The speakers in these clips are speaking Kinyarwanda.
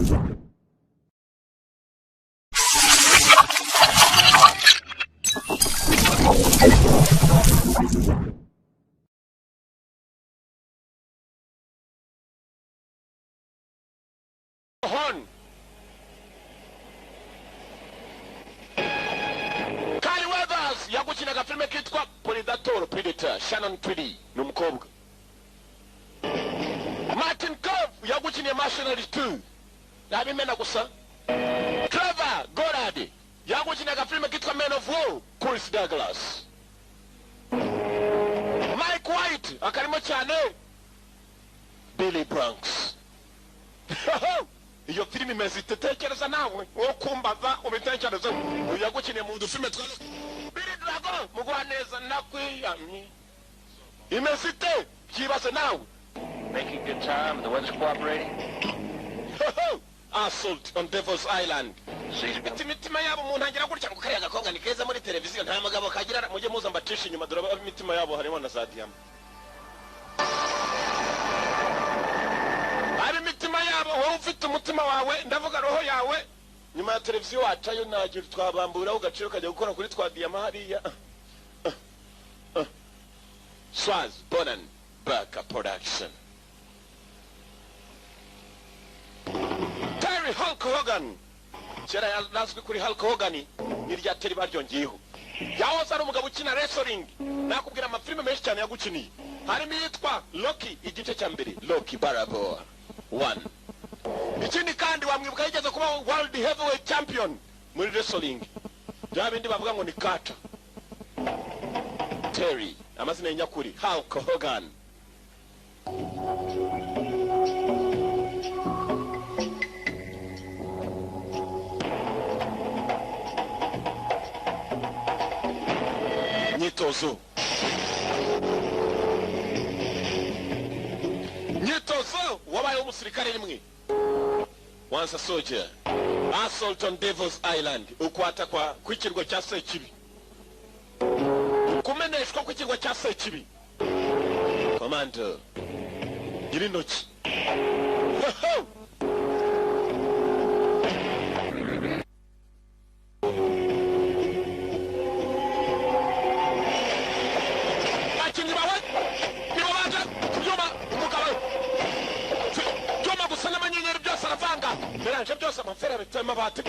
Horn. Carl Weathers yagukinaga filime kitwa Predator, Predator, Shannon Tweedy ni umukobwa. Martin Kove yagukiniye Mercenary 2. Nabimena gusa. Trevor Goddard yagukinaga filime kitwa Man of War, Chris Douglas. Mike White akarimo cyane Billy Blanks. Iyo filime imeze itekereza nawe wo kumbaza ubitekereze. Yagukiniye mu dufilme twa Billy Drago mugwa neza nakwiyamye. Imeze ite byibaze nawe. Making good time and the weather's cooperating. Assault on Devil's Island. Imitima yabo umuntu agira gutya ngo kariya gakobwa ni keza muri televiziyo nta mugabo kagira, mujye muza mbacisha inyuma dore imitima yabo harimo na za diyama. Ari imitima yabo wowe ufite umutima wawe ndavuga roho yawe nyuma ya televiziyo wacayo ntagira twabambura ugaciro kajya gukora kuri twa diyama hariya. Swaz Bonan Barker Production. Terry Hulk Hogan kera yazwi kuri Hulk Hogan ni rya Terry baryongeyeho. Yahoze ari umugabo ukina wrestling, nakubwira amafilime menshi cyane yagukiniye harimo iyitwa Rocky igice cya mbere, Rocky Balboa 1. Ikindi kandi wamwibuka yigeze kuba World Heavyweight Champion muri wrestling, bya bindi bavuga ngo ni kata. Terry amazina y'inyakuri Hulk Hogan. Myitozo myitozo wabaye umusirikare rimwe, once a soldier. Assault on Devil's Island, ukwatakwa kw'ikirwa cya Sekibi, kumeneshwa kw'ikirwa cya Sekibi. Commando nyirintoki. Abakinnyi bawe nibo baje kubyuma umugabo byuma gusa n'amanyenyeri byose aravanga meranje byose amafera bitema amabati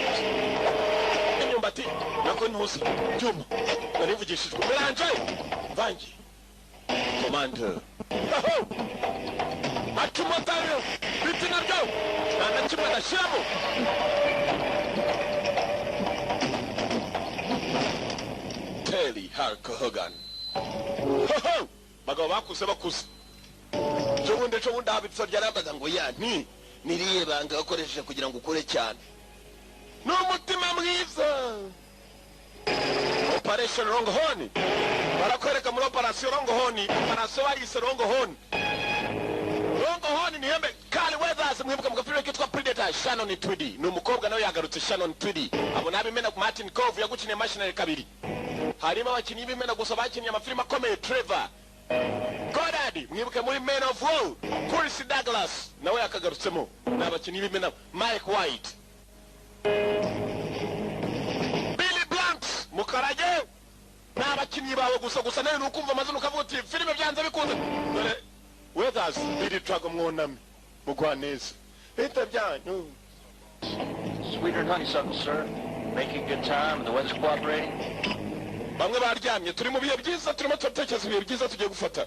imyumbati nako ntuzi byuma narivugishijwe meranje vangi. Commando acumotariyo biti nabyo nta na kimwe adashyiramo. Terry Hulk Hogan. Bagabo bakuze bakuze ejo bundi habitso ryarambaza ngo ya nti niriye banga wakoresheje kugira ngo ukure cyane ni umutima mwiza. Operation Longhorn barakwereka muri Operation Longhorn, operation bayise Longhorn. Longhorn ni hembe. Carl Weathers mwibuka mu gafilime kitwa Predator, Shannon Tweedy ni umukobwa nawe yagarutse. Shannon Tweedy abo nabimena ku Martin Kove yagukiniye Mercenary 2. Harimo abakinnyi b'imena gusa bakinnye amafilime akomeye. Trevor Goddard mwibuke muri Man of War, Chris Douglas nawe yakagarutsemo, ni abakinnyi b'imena. Mike White, Billy Blanks mukarage, ni abakinnyi bawe gusa gusa nawe nukumva amazina ukavuga uti filime byanze bikunze. Dore Weathers, Billy Drago mwoname mugwa neza bita byanyu. Sweeter than honeysuckle, sir. Making good time and the weather's cooperating. Bamwe baryamye turi mu bihe byiza, turimo turatekereza ibihe byiza tugiye gufata.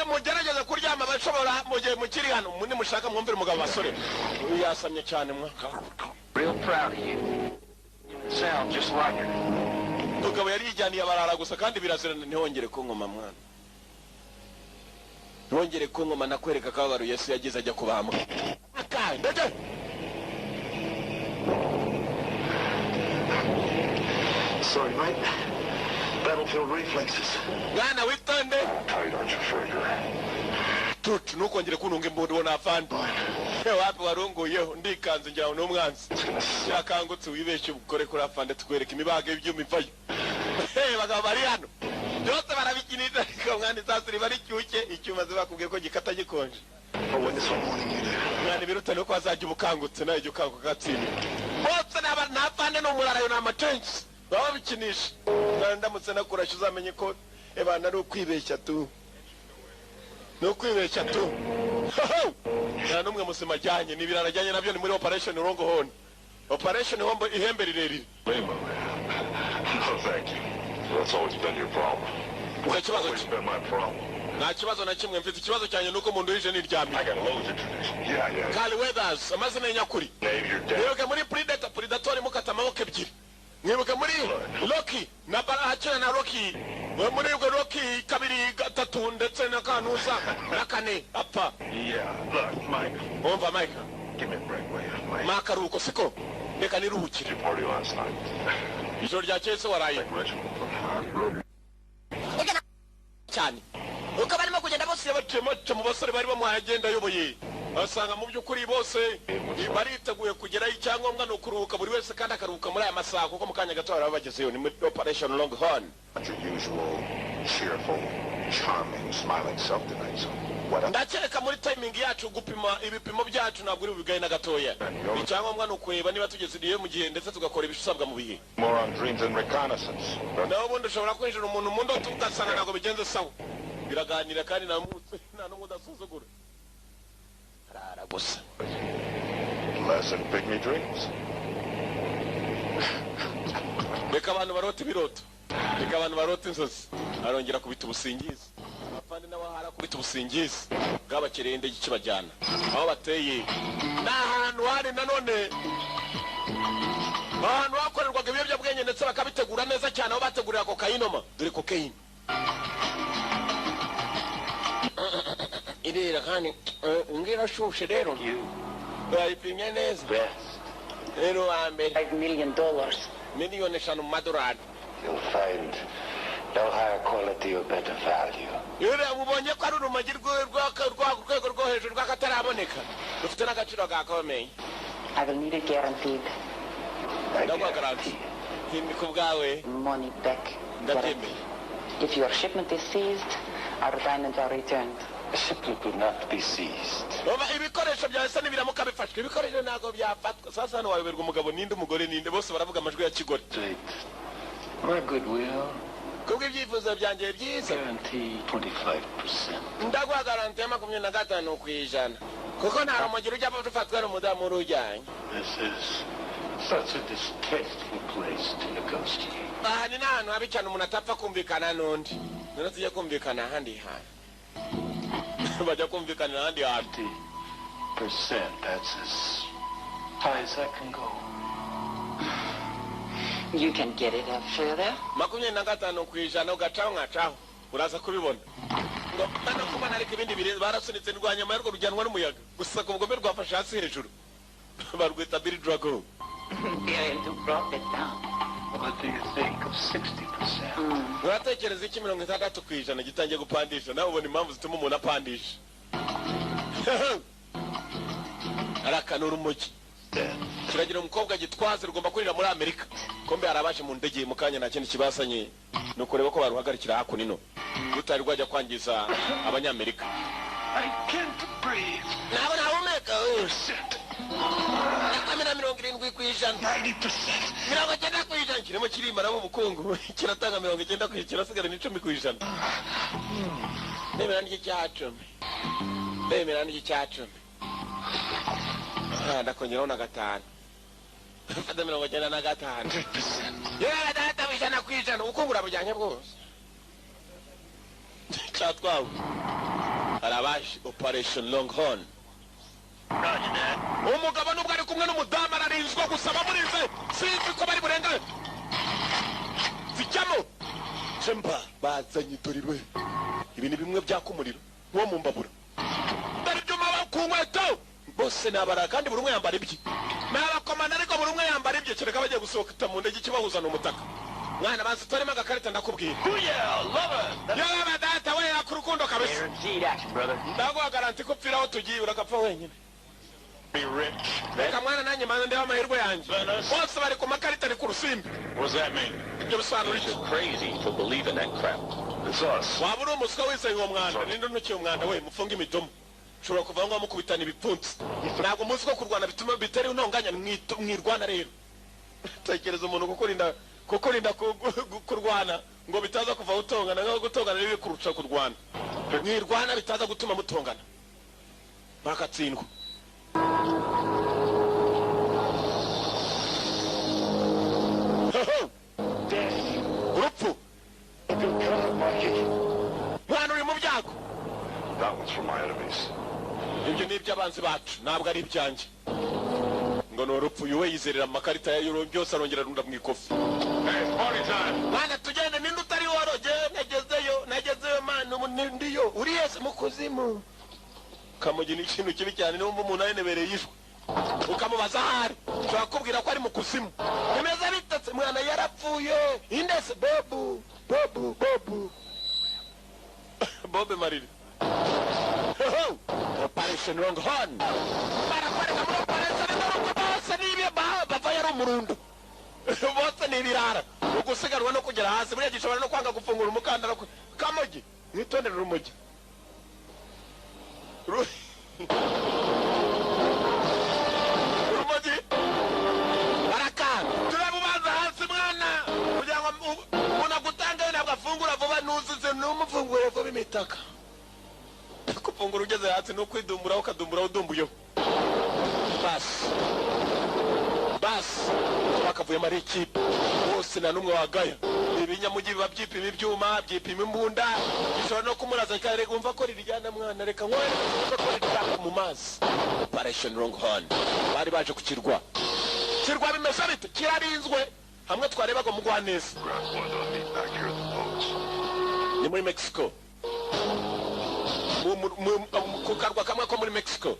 Mugerageze kuryama abashobora mu gihe mukiri hano, nimushaka mwumvire umugabo basore yasamye cyane mwaka. Umugabo yari yijyaniye abarara gusa kandi birazirana. Ntihongere kunkoma mwana, ntihongere kunkoma, nakwereka akababaro Yesu yagize ajya kubambwa. Ndege Sorry, mate. Battlefield reflexes. Mwana witonde. Tight on your finger. Tutu ntukongere kuntunga imbunda ubona afande. Wapi warunguyeho ndikanze ngira ngo ni umwanzi. Yakangutse wibeshye ukore kuri afande tukwereka imibaga y'ibyuma ivayo. Bagabo bari hano. Byose barabikinira ariko Ariko mwana, isasu riba ricyushye, icyuma bakubwiye ko gikata gikonje. But when this morning you do. Mwana, ibiruta nuko wazajya uba ukangutse, nawe jya ukanguka ugatsinda. Bose ntapfane n'umurara, ayo ni amacensi baba babikinisha. Mwana, ndamutse nakurashe, uzamenye ko ebana ari ukwibeshya tu, ni ukwibeshya tu. Nta n'umwe muzima ajyanye, ni ibirara ajyanye nabyo. Ni muri Operation Longhorn, Operation Hombo, ihembe rirerire. Lima, man. No, thank you. That's always been your problem. Nta kibazo. Always been my problem. Nta kibazo na kimwe mfite. Ikibazo cyanjye ni uko munduhije niryamiye. I got loads of tradition. Yeah. Carl Weathers, amazina ye nyakuri. Name your dad. Mwibuke muri Predator, Predator mukata amaboko ebyiri. Mwibuke muri Rocky na akina na Rocky. Mwe muri ubwo Rocky kabiri, gatatu, ndetse na kanuza na kane apfa. Yeah. Look, Mike. Umva, Mike. Give me a break, will you? Mike. Maka aruhuko siko, reka niruhukire. Did you party last night? Ijoro ryakeye se waraye? Like ritual. Cyane uko barimo kugenda bose yabaciyemo, baca mu basore bari bamuhaye agenda ayoboye, basanga mu by'ukuri bose bariteguye kugerayo. Icyangombwa ni ukuruhuka buri wese, kandi akaruhuka muri aya masaha, kuko mu kanya gato baraba bagezeyo. Ni muri Operation Longhorn. Not your usual cheerful, charming, smiling self tonight, so what up? Ndakeka muri timing yacu, gupima ibipimo byacu, ntabwo uri bubigaye na gatoya. Icyangombwa ni ukureba niba tugeze igihe mu gihe, ndetse tugakora ibisabwa mu bihe. More on dreams and reconnaissance. Naho ubundi ushobora kwinjira umuntu mu ndoto, ugasanga ntabwo bigenze sawa. Biraganira kandi nta nta n'umwe udasuzugura, arara gusa. Pleasant pygmy dreams. Reka abantu barota ibiroto, reka abantu barota inzozi. Arongera kubita ubusingizi, afande nawe ahari akubita ubusingizi bwabakereye. Indege ikibajyana aho bateye ni ahantu hari nanone ahantu hakorerwaga ibiyobyabwenge, ndetse bakabitegura neza cyane, aho bategurira kokayinoma. Dore kokayine irera kandi ngira irashushe rero, bayipimye neza rero wa mbere. $5 million. 5 miliyoni mu madolari. You'll find no higher quality or better value. Rero ubonye ko ari urumogi rw'urwego rwo hejuru rw'akataraboneka, rufite n'agaciro gakomeye. I will need it guaranteed. I Ndaguha garanti ni ku bwawe. Money back Ndabyemeye. Guarantee. If your shipment is seized, our diamonds are returned. The shipment will not be seized. Oba ibikoresho byawe se nibiramuka bifashwe? Ibikoresho ntabwo byafatwa. Sasa hano wayoberwa umugabo ninde, umugore ninde, bose baravuga amajwi ya kigore. State my goodwill, Kubw'ibyifuzo byanjye byiza, guarantee 25%. ndaguha garanti ya 25%, kuko nta rumogi rujya rufatwa n'umudamu urujyanye. This is such a distasteful place to negotiate. Aha ni n'ahantu habi cyane umuntu atapfa kumvikana n'undi. None tujye kumvikana ahandi hantu, bajya kumvikanira ahandi hantu. 50%, that's as high as I can go. You can get it up further. 25%, ugacaho nkacaho, uraza kubibona ngo bano kubona. Ariko ibindi bire barasunitse, ndwanya yarwo rujyanwa n'umuyaga gusa. Ku bugome rwafashe hasi hejuru, barwita Billy Drago. Failure to drop it down. What do you think of 60%? Uratekereza iki 60%? Gitangiye gupandisha, nawe ubona impamvu zituma umuntu apandisha, arakanura urumogi. Kiragira umukobwa gitwaze, rugomba kurira muri Amerika. Kombe harabashe mu ndege mu kanya, nta kindi kibasanye ni ukureba ko baruhagarikira hakuno ino rutari rwajya kwangiza Abanyamerika. I can't breathe. Ntabwo nahumeka. Percent. Nakwemera 70%. 90%. 90% kirimo kirimaramo ubukungu, kiratanga 90%, kirasigara n'10%. Nemera n'icya cumi, nemera n'icya cumi. Ah, ndakongeraho na gatanu, mfata 95. 100%. Yewe data, 100%, ubukungu urabujyanye bwose, cyatwawe. Harabaje Operation Longhorn. Umugabo nubwo ari kumwe n'umudamu ararinzwe gusa, bamurinze sinzi ko bari burengane zijyamo cemba bazanye. Dore iwe, ibi ni bimwe byaka umuriro nko mu mbabura. Dore ibyuma ku nkweto, bose ni abara kandi buri umwe yambara ibye. Ni abakomanda ariko buri umwe yambara ibye, kereka bagiye gusohoka mu ndege, ikibahuza ni umutaka. Mwana, banza utoremo agakarita, ndakubwira. Yewe data we, yaka urukundo kabisa. Guaranteed action, brother. Ndaguha garanti ko upfira aho tugiye, uragapfa wenyine. Be rich. Reka mwana, nanjye mbanza ndebe amahirwe yanjye. Bose bari ku makarita, ni ku rusimbi. What does that mean? Ibyo bisobanura iki? You're crazy for believing that crap. It's us. Waba uri umuswa wizeye uwo mwanda, ninde untukiye umwanda we? Mufunge imidomo, ushobora kuva ngaho mukubitana ibipfunsi. Ntabwo muzi ko kurwana bituma bitera intonganya, mwirwana rero. Tekereza umuntu kukurinda kurwana ngo bitaza kuva utongana, nkaho gutongana bibi kurusha kurwana. Mwirwana bitaza gutuma mutongana, bakatsindwa. Urupfu. Mwana uri mu byago. That one's for my enemies. Ibyo ni iby'abanzi bacu, ntabwo ari ibyanjye. Ngo ni urupfu, uyu we yizerera amakarita ya euro byose, arongera arunda mu ikofi. Hey, party time! Mwana tugende, ninde utari waroge? Nagezeyo, nagezeyo mwana, ubu ndiyo. Uri yese mu kuzimu. Kamugi ni ikintu kibi cyane, niba umuntu ahenebereye ijwi ukamubaza ahari, ushobora kukubwira ko ari mu kuzimu. Bimeze bitatse, mwana yarapfuye. Indese Bobu, Bobu, Bobu. Bobe Mariri. Operation Longhorn. Barakwereka muri operation ingaruka bose n'ibyo bava yari umurundo. Bose ni ibirara. Ugusiganwa no kugera hasi, buriya gishobora no kwanga gufungura umukandara. Kamogi, mwitondere urumogi. Urumogi barakanga. Turabubanza hasi mwana, kugira ngo umuntu agutange ntabwo afungura vuba, nuzize numufungure vuba imitaka. Gufungura ugeze hasi ni ukwidumburaho, ukadumburaho udumbuyeho. Basi basi bakavuyemo ari ikipe bose, nta n'umwe wagaya. Ibinyamugi biba byipima ibyuma, byipima imbunda, gishobora no kumuraza cyane. Wumva ko riryana mwana, reka nkwereke, wumva ko riryana mu mazi. Operation Longhorn, bari baje ku kirwa. Kirwa bimeze bite? Kirarinzwe hamwe twarebaga mu Mugwaneza. Grab one on me back here at the boats. Ni muri Mexico, ku karwa kamwe ko muri Mexico.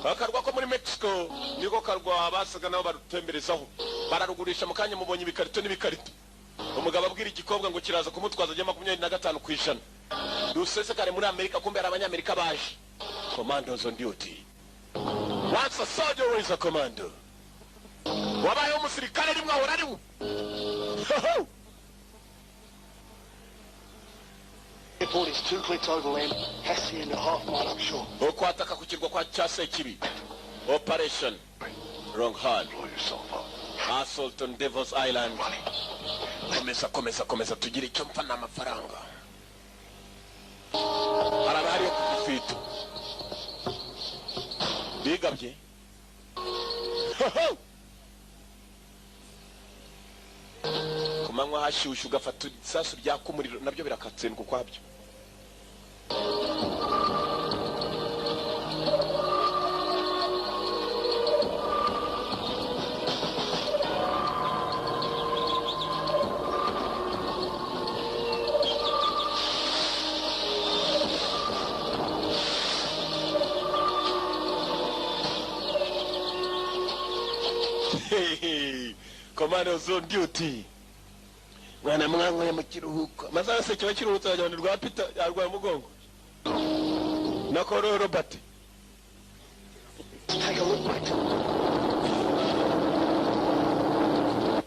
Akarwa ko muri Mexico niko karwa basaga nabo barutemberezaho, bararugurisha. Mu kanya mubonye ibikarito n'ibikarito. Umugabo abwira igikobwa ngo kiraza kumutwaza ajya 25%. Rusesekare muri Amerika, kumbe hari abanyamerika baje. Commandos on duty. Once a soldier, always a commando. Wabayeho umusirikare rimwe ahora ari we. Airport is 2 clicks overland, Hacienda half mile upshore. Okwataka ku kirwa kwa cya Sekibi. Operation Longhorn. Blow yourself up. Assault on Devil's Island. Komeza, komeza, komeza, tugire icyo mpfa n'amafaranga. Haraba hariyo ku gifito bigabye. Ho-ho! Ku manywa hashyushye ugafata isasu ryaka umuriro, nabyo birakatsindwa ukwabyo. Commandos on duty. Mwana mwangoye mu kiruhuko, amasaha yose kiba kiruhutse, wagira ngo ni rwa Peter arwaye umugongo. Nako Robert. Take a look, mate.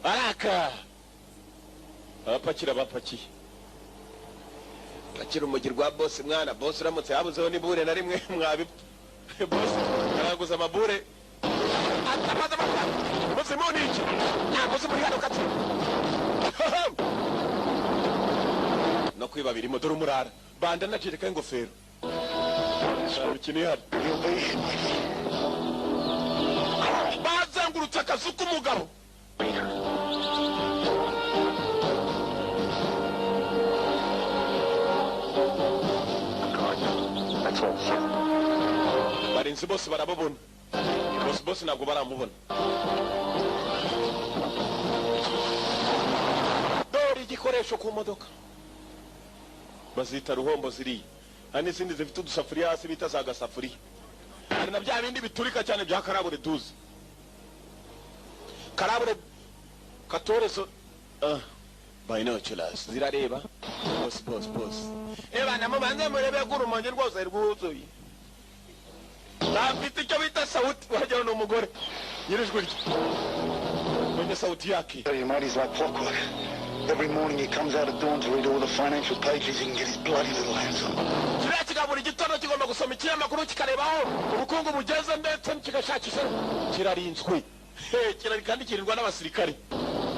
Baraka abapakira bapakiye, pakira umugi rwa boss mwana. Boss uramutse habuzeho n'ibure na rimwe mwabipfa. Boss araguza amabure atamaze amafaranga. Muzimu ni iki? Nta muzimu uri hano kati no kwiba birimo. Dore umurara banda nacereka ingofero, nta mikino ihari. You'll be, Mikey. Bazengurutse akazu k'umugabo. God, that's all sir. Barinzi bose barababona, bose bose ntabwo baramubona. Dore igikoresho ku modoka bazita ruhombo ziriya. Hari n'izindi zifite udusafuriya hasi bita za gasafuriya. Hari na bya bindi biturika cyane bya karabure duze, karabure katorezo. Binoculars zirareba. Boss, boss, boss, eba mubanze murebe ko urumonge rwose rwuzuye. Ntafite icyo bita sauti, wagira ngo ni umugore nyirijwi rye mwenye sauti yake. Tell you, mate, he's like clockwork. Every morning he comes out at dawn to read all the financial pages he can get his bloody little hands on. Kiriya kigabo buri gitondo kigomba gusoma ikinyamakuru, kikarebaho ubukungu bugeze, ndetse kigashakisha. Kirarinzwe. Hey, kirari kandi kirindwa n'abasirikare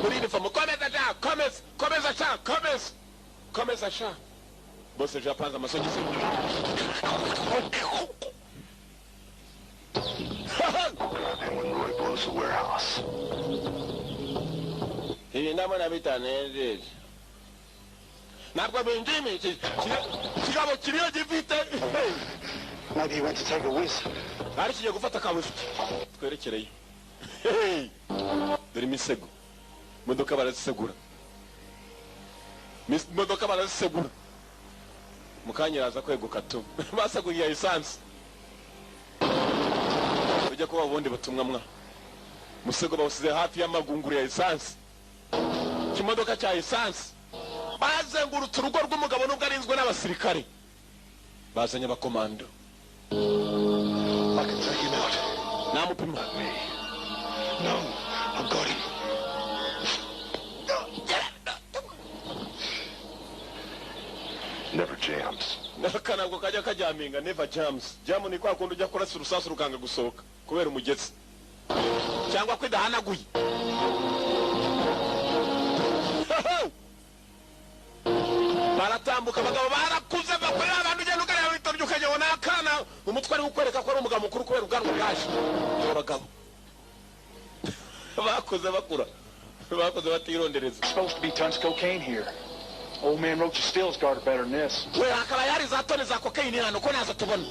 muri uniform. Komeza sha, komeza, komeza sha, komeza, komeza sha. Bose ejo yapanze amasogisi. Grab him when Roy blows the warehouse. Ibi ndabona bitanejeje, ntabwo binjimishije. Kigabo kiriyo gifite. Maybe he went to take a whiz. Ari kigiye gufata kabuski, twerekereye. Hey! Dore imisego, imodoka barazisegura. Imodoka barazisegura, mu kanya iraza kweguka tu. Baseguye esanse, ujya kuba ubundi butumwa mwa musego bawusize hafi y'amagunguru ya esanse. Ikimodoka cya esanse bazengurutse urugo rw'umugabo, nubwo arinzwe n'abasirikare, bazanye abakomando. I can take him out. Namupima. Me. No, I've got him. Never jams. Aka ntabwo kajya kajaminga, never jams. Jam ni kwa kundi ujya kurasa urusasu rukanga gusohoka kubera umugezi cyangwa ko idahanaguye. Baratambuka, abagabo barakuze, bakorera abantu. Ugenda ukareba witorya ukajya ubona akana, umutwe ari kukwereka ko ari umugabo mukuru kubera ubwanwa bwaje. Abagabo bakuze, bakura, bakuze batirondereza. Supposed to be tons of cocaine here. Old man Roach still's got it better than this. We hakaba hari za toni za kokeyini hano, ko nazo tubona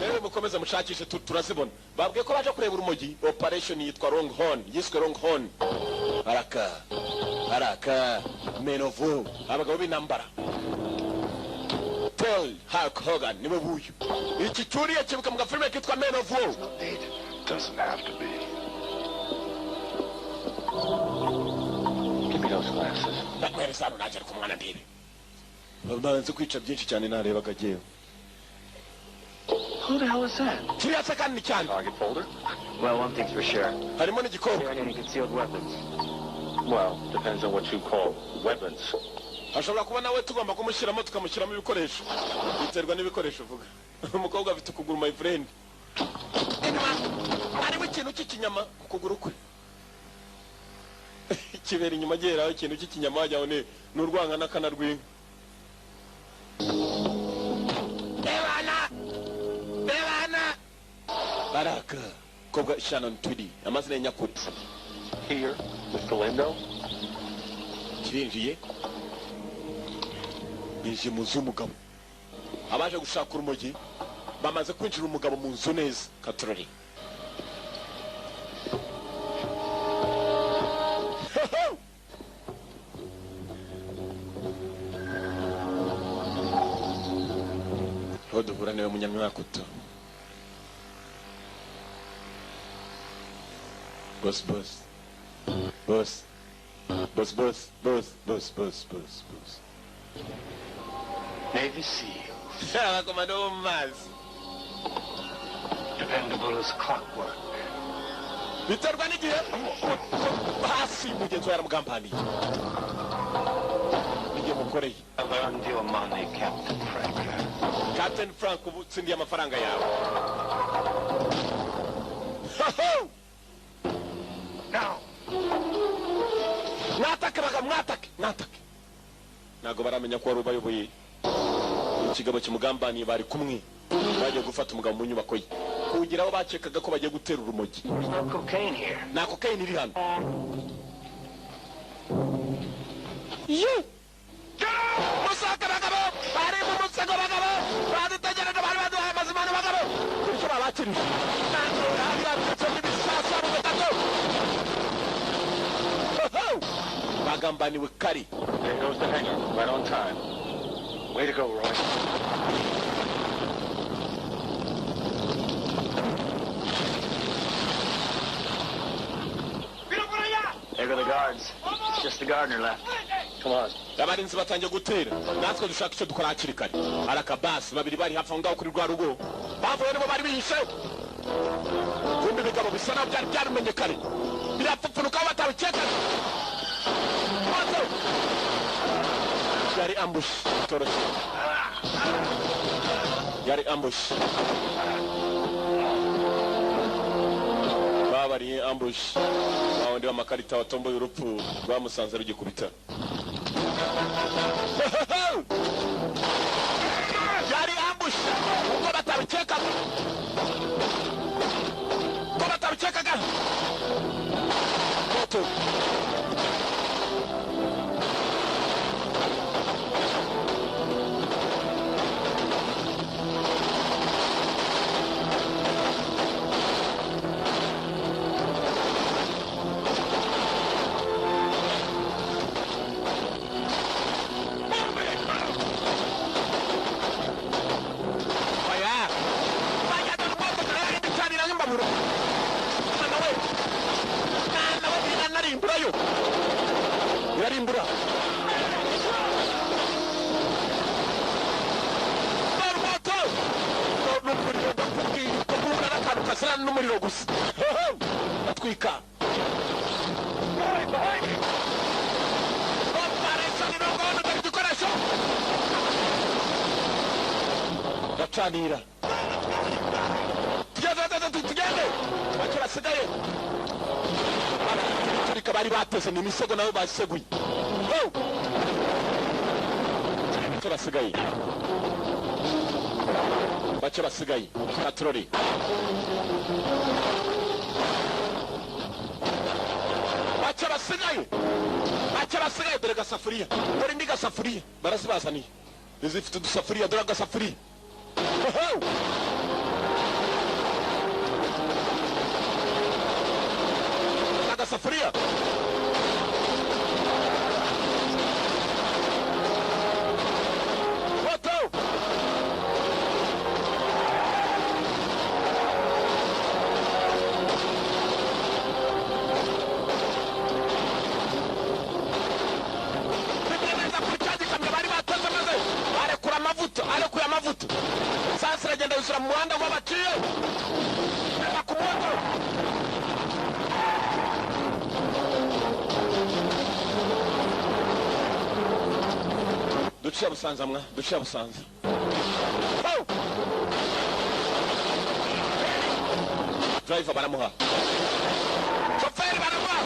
rero? Mukomeze mushakishe, turazibona. Babwiye ko baje kureba urumogi. Operation yitwa Long Horn, yiswe Long Horn. Haraka haraka, men of war, abagabo b'intambara. Tell Hulk Hogan niwe buyu. Iki cyuriye kibuka mu gafilime kitwa Men of War. Dead. Doesn't have to be. Give me those glasses. Ndamuhereza hano nanjye, ariko umwana ndebe babanze kwica byinshi cyane narebaga jyewe. Who the hell is that? Kiriya se kandi ni cyane. Target folder? Well, one thing's for sure. Harimo n'igikobwa. Carrying any concealed weapons. Well, depends on what you call weapons. Ashobora kuba nawe tugomba kumushyiramo, tukamushyiramo ibikoresho, biterwa n'ibikoresho uvuga. Umukobwa afite ukuguru, my friend, inyuma harimo ikintu cy'ikinyama ku kuguru kwe, kibera inyuma giheraho ikintu cy'ikinyama, wagira ngo ni urwanga n'akana rw'inka. Rebana, rebana, baraka kobwa Shannon Tweedy, amazina ye nyakuri. Here, with Galindo? Kirinjiye, binjiye mu nzu y'umugabo. Abaje gushaka urumogi bamaze kwinjira umugabo mu nzu neza katorori. Ho-ho! Aho duhura niwe munyamwakuto. Boss, boss, boss, boss, boss, boss, boss, boss, boss, boss. Navy SEAL. Abakomando bo mu mazi. Dependable as clockwork. Biterwa n'igihe hasi. Mugenzi we yaramugambaniye n'igihe mukoreye. I've earned your money, Captain Frank. Captain Frank, ubu utsindiye amafaranga yawe. Ho-ho! Now! Mwatake baga, mwatake, mwatake. Ntabwo baramenya ko wari ubayoboye ikigabo kimugambaniye. Bari kumwe, bagiye gufata umugabo mu nyubako ye, kugira aho bakekaga ko bagiye gutera urumogi. There's no cocaine here. Nta kokayini iri hano. Ye musaka bagabo bari mu musego, bagabo badutegereje, bari baduhaye amazimano bagabo, bityo babakirije ntabwo bari babyutse n'ibisasu abo batatu. Ho-ho! Bagambaniwe kari. There goes the hangar, right on time. Way to go, Roy. There go the guards. It's just the gardener left. Come on. Abarinzi batangiye gutera, natwe dushaka icyo dukora hakiri kare. Hari akabasi, babiri bari hafi aho ngaho kuri rwa rugo bavuye, nibo bari bihishe. Kumbe ibigabo bisa naho byari byarumenye kare, birapfupfunuka aho batabikekaga. Maze Yari ambush toroshye. Yari ambush. Babariye ambush. Bawundi w'amakarita watomboye urupfu rwamusanze rugikubita. Yari ambush uko batabikekaga. Uko batabikekaga. Moto. Irarimbura. Moto. N'umuriro ndakubwiye ko guhura n'akantu kazirana n'umuriro gusa. Atwika. Ndacanira. Tugende. Bake basigaye. Turika bari bateze ni imisego nabo baseguye. Bake basigaye. Bake basigaye. Katrori. Bake basigaye. Bake basigaye dore gasafuriya. Dore indi gasafuriya. Barazibazaniye. Izifite udusafuriya dore gasafuriya. Agasafuriya. Moto. Bibwiriza kuri cya gikamyo bari bateze maze barekura amavuta, arekuye amavuta. Sasa iragenda yuzura mu muhanda ngo baciye. Ku moto. Duciye Busanza mwa, duciye Busanza. Driver baramuha. Shoferi baramuha.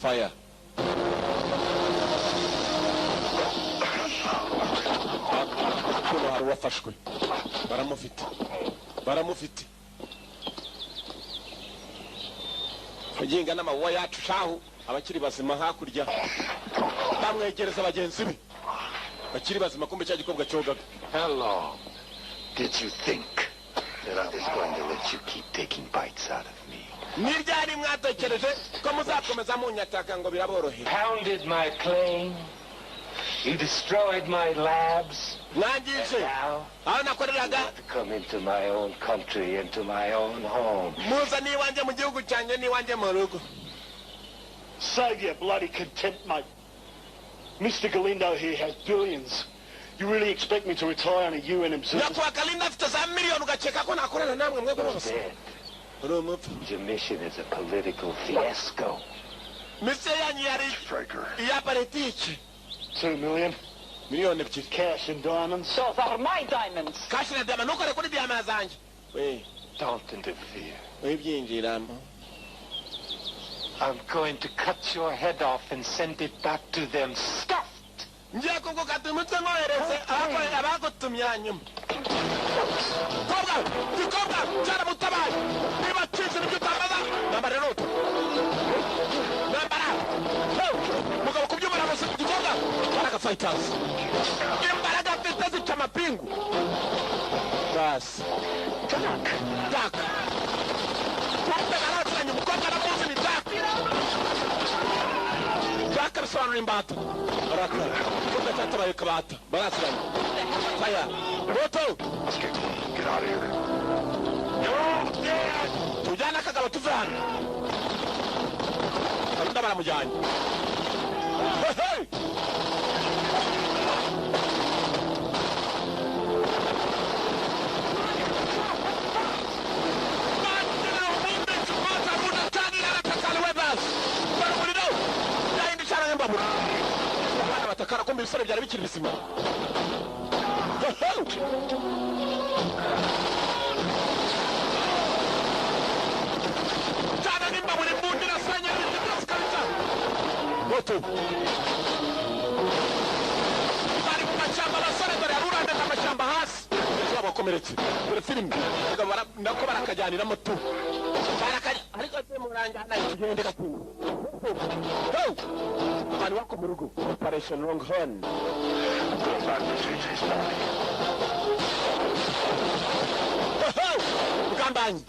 Fire. Kuno hari uwafashwe. Baramufite. Baramufite. Kuginga n'amababa yacu shahu abakiri bazima hakurya. Bamwegereza bagenzi be. Bakiri bazima kumbe cya gikobwa cyogaga. How long did you think that I was going to let you keep taking bites out of me? Ni ryari mwatekereje ko muzakomeza munyataka ngo biraborohera? Pounded my plane. You destroyed my labs. Mwangije aho nakoreraga. Come into my own country, into my own home. Muza n'iwanjye mu gihugu cyanjye n'iwanjye mu rugo. Save your bloody contempt, mate. Mr. Galindo here has billions. You really expect me to retire on a UN observer? Nyakubahwa Galindo afite za miliyoni ugakeka ko nakorana namwe mwebwe bose. Uri umupfu. Your mission is a political fiasco. Mission yanyu yari iya politiki. 2 million. Miliyoni ebyiri. Cash and diamonds. Those are my diamonds. Cash na diamond. Ntukore kuri diamond zanjye. We. Don't interfere. Wibyinjiramo. I'm going to cut your head off and send it back to them stuffed. Ngiye kugukata umutwe nkohereze abagutumye hanyuma. Kobwa, gikobwa, cyaramutabaye. Niba cyize nibyo utambaza, nambara rero. Nambara. Mugabo kubyumva bose gikobwa, baraga fighters. Imbaraga mfite zica amapingu. Bas. Duck. Duck. Kumbe baraturanye umukobwa aramuzi ni Duck. Duck bisobanura imbata. Barakara. Kumbe cyatabaye kabata. Baraturanye. Fire. Moto. Let's get out of here. Tujyane akagabo tuve hano. Karinda baramujyanye. Hey! Kumbe ibisore byari bikiri bizima. Cyane nimba buri mbundi irasanya ibiti byose kabisa. Moto bari mu mashyamba, abasore dore yarurandana amashyamba hasi. Ejo bakomeretse dore filime nako barakajyaniramo tu ariko se muranjyana tugende gatinda. Abantu bako mu rugo Operation Longhorn. Mugambanyi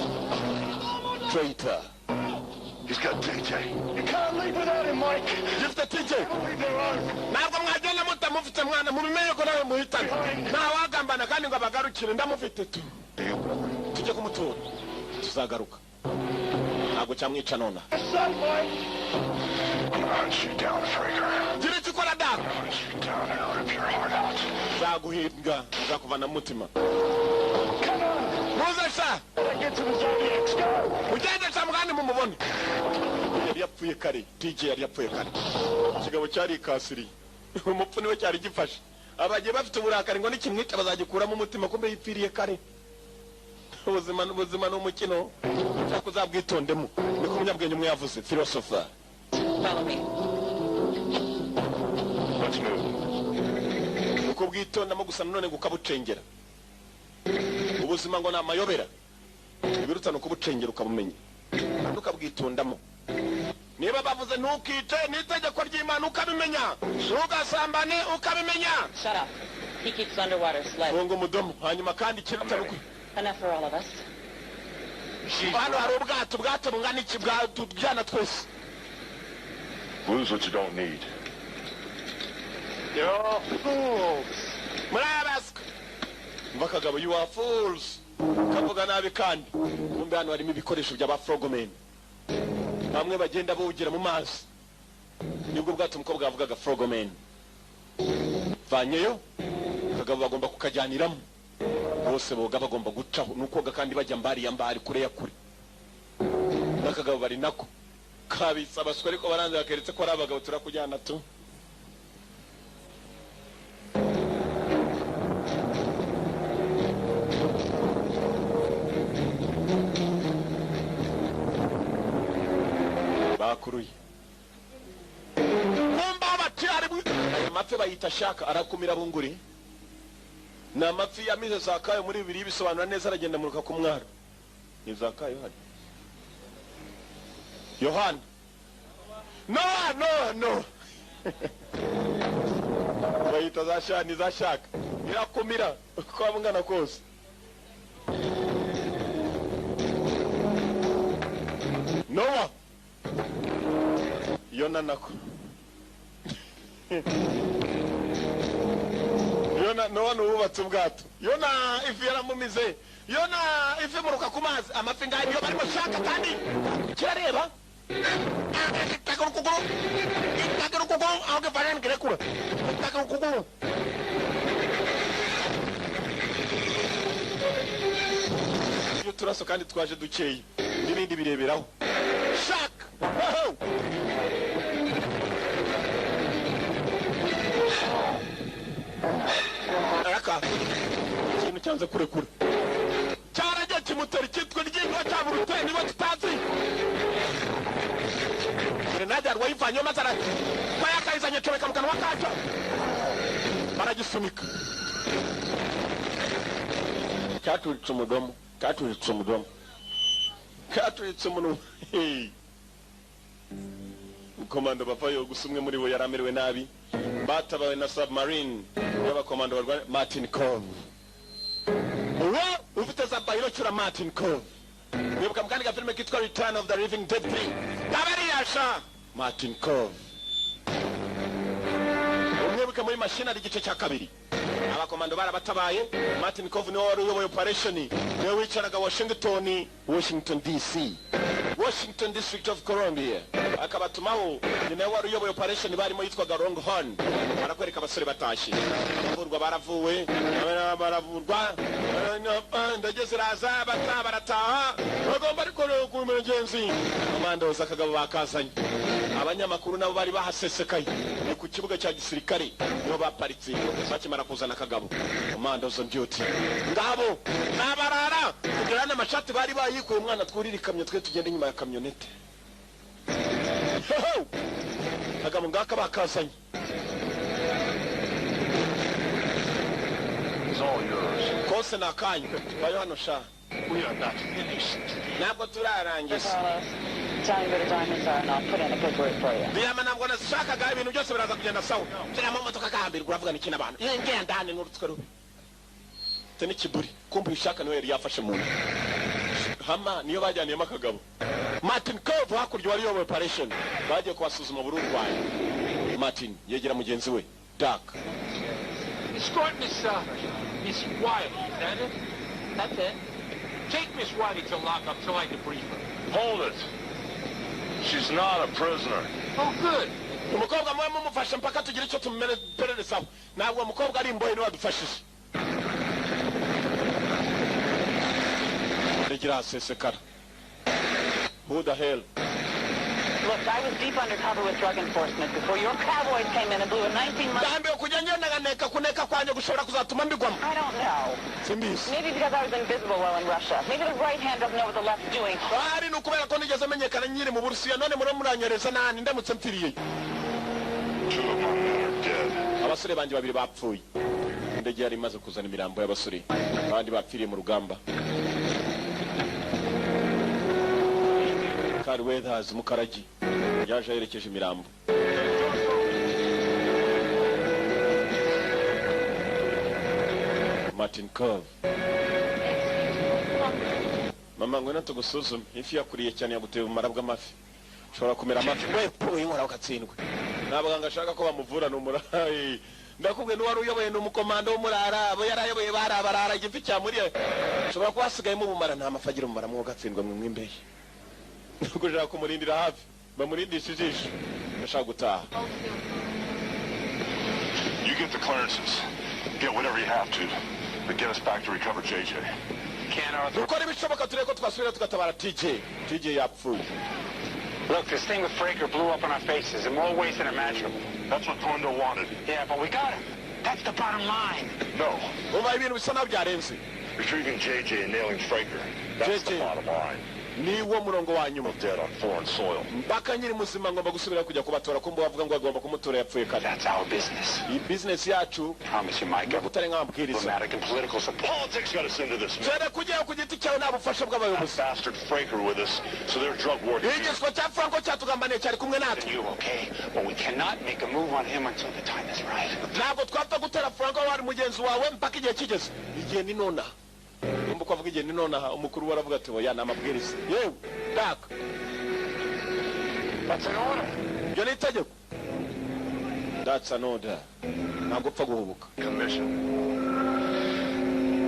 traitor. He's got TJ. You can't leave without him, Mike. Gifite TJ. Ntabwo mwagenda mutamufite mwana, mubimenye ko nawe muhitana. Ntawagambana kandi ngo abagarukire, ndamufite tu. Tujye kumutura tuzagaruka. Ntabwo cyamwica nona. Gira icyo ukora da. Nzaguhiga, nzakuvana mu mutima. Muze sha. Ugende sha mugani mumubone. Yari yapfuye kare, TJ yari yapfuye kare. Ikigabo cyari ikasiriye. Umupfu niwe cyari gifashe. Abagiye bafite uburakari ngo nikimwica bazagikuramo umutima, kumbe yipfiriye kare. Ubuzima n'ubuzima ni umukino. Ushaka uzabwitondemo. Niko umunyabwenge umwe yavuze, philosopher. Follow me. Let's move. Uko bwitondamo gusa none gukabucengera. Ubuzima ngo ni amayobera. Ibiruta ni ukubucengera ukabumenya. Kandi ukabwitondamo. Niba bavuze ntukice, ni itegeko ry'Imana ukabimenya. Ntugasambane ukabimenya. Shut up. He keeps underwater sled. Funga umudomo hanyuma kandi ikiruta ni Enough for all of us. Hano hari ubwato, ubwato bungana iki bwatujyana twese. Lose what you don't need. You're all fools. Muri abaswa. Mva kagabo, you are fools. Kavuga nabi kandi. Kumbe hano harimo ibikoresho by'aba frogmen. Bamwe bagenda bogera mu mazi. Nibwo bwato umukobwa yavugaga frogmen. Vanyeyo kagabo bagomba kukajyaniramo. Bose boga bagomba gucaho nukoga kandi bajya mbari ya mbari kure ya kure. Nakagabo bari nako kabitsa abaswa ariko baranze bakeretse ko ari abagabo turakujyana tu. Bakuruye kumba abati ari amafi bayita shaka arakumira bunguri. Ni amafi yamize zakayo muri bibiri bisobanura neza aragenda muruka ku mwaro. Ni zakayo hari Yohana. No no no. Bayita za shani za shaka irakumira uko abungana kose. Noah Yona nako Yona Noah nubatse ubwato. Yona ifi yaramumize. Yona ifi muruka ku mazi amafi ngayo niyo barimo shaka kandi kirareba. Takuru kuguru. Takuru kuguru aho gevaran kirekura. Takuru kuguru. Iyo turaso kandi twaje dukeye n'ibindi bireberaho. Shaka. Araka ikintu cyanze kurekura cyaragiye kimutera icyitwa ry'inka cyaburute niba tutazi. Grenade arwayivanye maze arayakayizanye cobeka mu kanwa kacyo baragisunika. Cyaturitse umudomo, cyaturitse umudomo, cyaturitse umunwa. Komando bavayo gusa umwe muri bo yaramerewe nabi. Batabawe na submarine y'abakomando barwana Martin Cove. Uwo ufite za bayiro cyura Martin Cove. Mwibuka mukandi ga filime kitwa Return of the Living Dead 3. Tabariyasha Martin Cove. Umwibuka muri machine ari igice cya kabiri. Abakomando barabatabaye. Martin Cove niwe wari uyoboye operation. Niwe wicaraga Washington, Washington DC. Washington District of Columbia. Akabatumaho ni nawe wari uyoboye operation barimo yitwaga Longhorn. Barakwereka abasore batashye, abavurwa baravuwe, baravurwa, ndageze raza bata barataha, bagomba ariko ku mugenzi commandos akagabo bakazanye. Abanyamakuru nabo bari bahasesekaye, ni ku kibuga cya gisirikare niho baparitse bakimara kuzana akagabo. Commandos on duty ngabo nabarara kugira n'amashati bari bayikuye. Umwana twurira ikamyo, twe tugenda inyuma ya kamyonete. Akagabo ngaka bakazanye. It's all yours. Kose ni akanyu bayo hano sha. We are not finished. Ntabwo turarangiza. Carlos, tell me where the diamonds are and I'll put in a good word for you. Diyama ntabwo nazishakaga, ibintu byose biraza kugenda sawa. Shyiramo imodoka agahambirwa, uravuga n'iki n'abantu ngenda n'urutwe rubi te n'ikiburi kumva uyishaka niwe yari yafashe mu nda hama niyo bajyaniyemo akagabo. Martin Cove hakurya wari uyoboye operation, bagiye kubasuzuma buri urwaye. Martin yegera mugenzi we Dark. Escort Miss Wiley, is that it? That's it. Take Miss Wiley to lock up till I debrief her. Hold it. She's not a prisoner. Oh, good. Umukobwa mube mumufashe mpaka tugire icyo tumupererezaho, ntabwo uwo mukobwa ari imbohe, niwe wadufashije. Rigira hasesekara. Who the hell? Look, I was deep undercover with drug enforcement before your cowboys came in and blew a 19-month. Ndambiwe kujya ngenda nkaneka, kuneka kwanjye gushobora kuzatuma mbigwamo. I don't know. Simbizi. Maybe because I was invisible while in Russia. Maybe the right hand doesn't know what the left's doing. Ahari ni ukubera ko nigeze menyekana nyiri mu Burusiya, none muriho muranyereza nani ndamutse mpfiriye. Two of my men are dead. Abasore banjye babiri bapfuye. Indege yari imaze kuzana imirambo y'abasore abandi bapfiriye mu rugamba. Carl Weathers Mukaragi yaje aherekeje imirambo. Martin Cove, mama, ngwino tugusuzume, ifi yakuriye cyane yaguteye ubumara bw'amafi, ushobora kumera amafi we puyi inkora ugatsindwe. Nta baganga ashaka ko bamuvura, ni umurayi ndakubwiye. N'uwari uyoboye ni umukomando w'umurara, abo yari ayoboye bari abarara. Igifi cyamuriye ushobora kuba hasigayemo ubumara, nta mafi agira umumara, mwo gatsindwa mwe mw'imbeye. Nuko ushaka kumurindira hafi, bamurindisha ijisho, ndashaka gutaha. You get the clearances. Get whatever you have to. But get us back to recover JJ. Can't Arthur. Dukora ibishoboka turebe ko twasubira tugatabara TJ. TJ yapfuye. Look, this thing with Fraker blew up in our faces in more ways than imaginable. That's what Galindo wanted. Yeah, but we got him. That's the bottom line. No. Umva, ibintu bisa naho byarenze. Retrieving JJ and nailing Fraker. That's JJ. the bottom line. Niwo murongo wa nyuma. Dead on foreign soil. Mpaka nyiri muzima ngomba gusubira kujya kubatora, kumva bavuga ngo agomba kumutora yapfuye kare. That's our business. Iyi business yacu. Promise you, Mike. Utarenga amabwiriza. Diplomatic and political support. Politics got us into this, man. Cyane kujyayo ku giti cyawe nta bufasha bw'abayobozi. Bastard Fraker with us, so their drug war. Igiswa cya Franco cyatugambaniye cyari kumwe natwe. You okay? But we cannot make a move on him until the time is right. Ntabwo twapfa gutera Franco wari mugenzi wawe mpaka igihe kigeze. Igihe ni nonaha. Numva uko avuga igihe ni nonaha, umukuru we aravuga ati: "Oya, ni amabwiriza." Yewe daka. That's an order. Ibyo ni itegeko. That's an order. Ntabwo upfa guhubuka. Commission.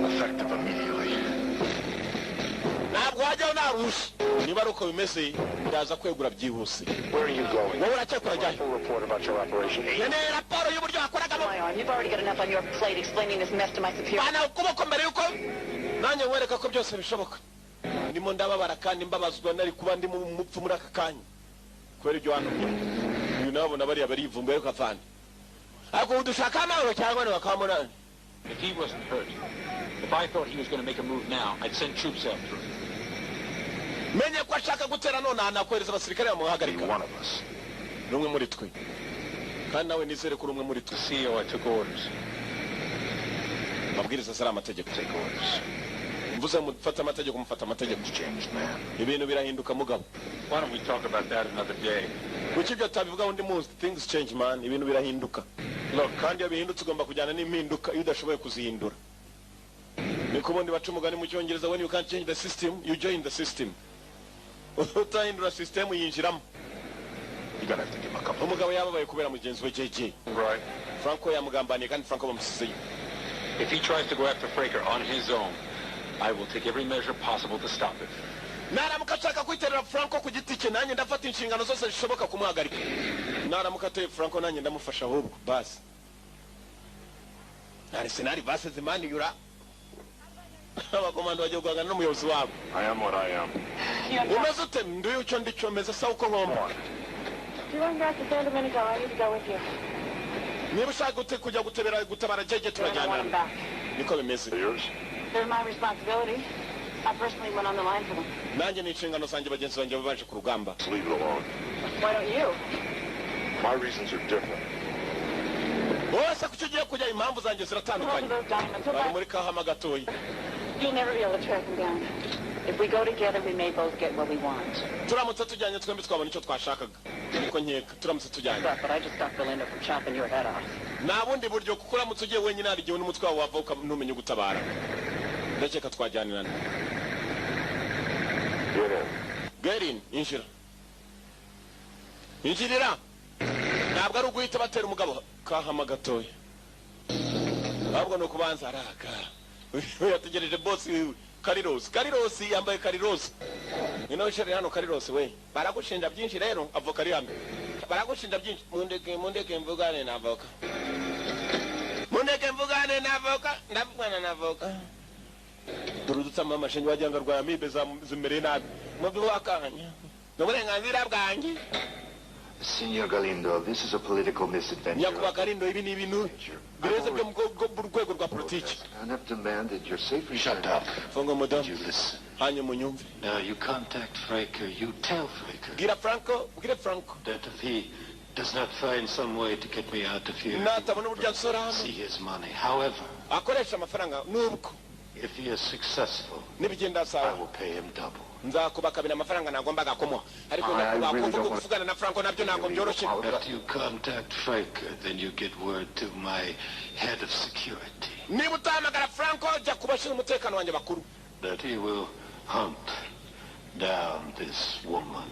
Effective immediately. Ntabwo wajyaho nta ruhushya. Niba ari uko bimeze, ndaza kwegura byihuse. Where are you going? Wowe uracyakora ajyayo? Full report about your operation. Nkeneye raporo y'uburyo wakoragamo. My arm. You've already got enough on your plate explaining this mess to my superior. Bana ukuboko mbere yuko nanjye nkwereka ko byose bishoboka. Ndimo ndababara kandi mbabazwa, nari kuba ndi mu mupfu muri aka kanya kubera ibyo wantumye. Uyu nabona bariya barivumbuye kavana, ariko ubu dushaka amahoro cyangwa ni bakamunani. If he wasn't hurt, if I thought he was going to make a move now, I'd send troops after him. Menye ko ashaka gutera nonaha, nakohereza abasirikare bamuhagarika. Be one of us. Ni umwe muri twe, kandi nawe nizere ko uri umwe muri twe. CEO, I took orders. Amabwiriza ari amategeko. Take orders. Mvuze mufate amategeko, mufate amategeko. Things changed, man. Ibintu birahinduka mugabo. Why don't we talk about that another day? Kuki ibyo tutabivugaho undi munsi? Things change, man, ibintu birahinduka. Look, kandi iyo bihindutse ugomba kujyana n'impinduka iyo udashoboye kuzihindura. Niko ubundi baca umugani mu Cyongereza: "When you can't change the system, you join the system." Utahindura system yinjiramo. You're gonna have to give him a couple. Umugabo yababaye kubera mugenzi we JJ. Right. Franco yamugambaniye kandi Franco bamusizeyo. If he tries to go after Fraker on his own, I will take every measure possible to stop it. Naramuka ashaka kwiterera Franco ku giti cye, nanjye ndafata inshingano zose zishoboka kumuhagarika. Naramuka ateye Franco, nanjye ndamufasha. Ahubwo basi Arsenal base zimaniyura abakomando bagiye guhangana n'umuyobozi wabo. I am what I am. Umeze ute? Nduye icyo ndi cyo, meze sawa uko ngomba. If you're going back to San Domenico, I need to go with you. Niba ushaka kujya gutebera gutabara jeje, I don't want turajyana. them back. Niko bimeze. Yours? They're my responsibility. I personally went on the line for them. Nanjye ni inshingano zanjye, bagenzi banjye baje ku rugamba. Let's leave it alone. Why don't you? My reasons are different. Wowe se kuki ugiye kujya? Impamvu zanjye ziratandukanye. Hold those diamonds. Bari muri kahama gatoya. You'll never be able to track them down. If we go together, we may both get what we want. Turamutse tujyanye twembi, twabona icyo twashakaga, niko nkeka, turamutse tujyanye. But I just stopped Galindo from chopping your head off. Nta bundi buryo, kuko uramutse ugiye wenyine hari igihe n'umutwe wawe wava ntumenye ugutabara. Ndakeka twajyanirana. Get in. Get in, injira, injirira. Ntabwo ari uguhita batera umugabo kahama gatoya, ahubwo ni ukubanza araka. Uyu yategereje bosi wiwe Karirosi. Karirosi yambaye karirosi, ni nawe ushereye hano. Karirosi we, baragushinja byinshi rero. Avoka ari hano, baragushinja byinshi. Mundeke, mundeke mvugane na avoka, mundeke mvugane na avoka, ndavugana na avoka. Dore udutsama amashenyi, wagira ngo arwaye amibe zimereye nabi. Mubi wakanya ni uburenganzira bwanjye. Senor Galindo, this is a political misadventure. Nyakubahwa Galindo, ibi ni ibintu bireze byo mu rwego rwa politiki. And have demanded your safe return. Shut up. Funga umudomo. You listen. Hanyuma unyumve. Now you contact Fraker. You tell Fraker Bwira Franco, bwire Franco that if he does not find some way to get me out of here, natabona uburyo ansora hano, see his money. However, akoresha amafaranga nubwo if he is successful, nibigenda I sawa, will pay him double. Nzakuba kabiri amafaranga nagombaga kumuha. Ariko I nyakubahwa, really kuvuga don't want- kuvugana na Franco nabyo ntabwo byoroshye. After you contact Fraker, then you get word to my head of security Niba utahamagara Franco, jya ku bashinzwe umutekano wanjye bakuru that he will hunt down this woman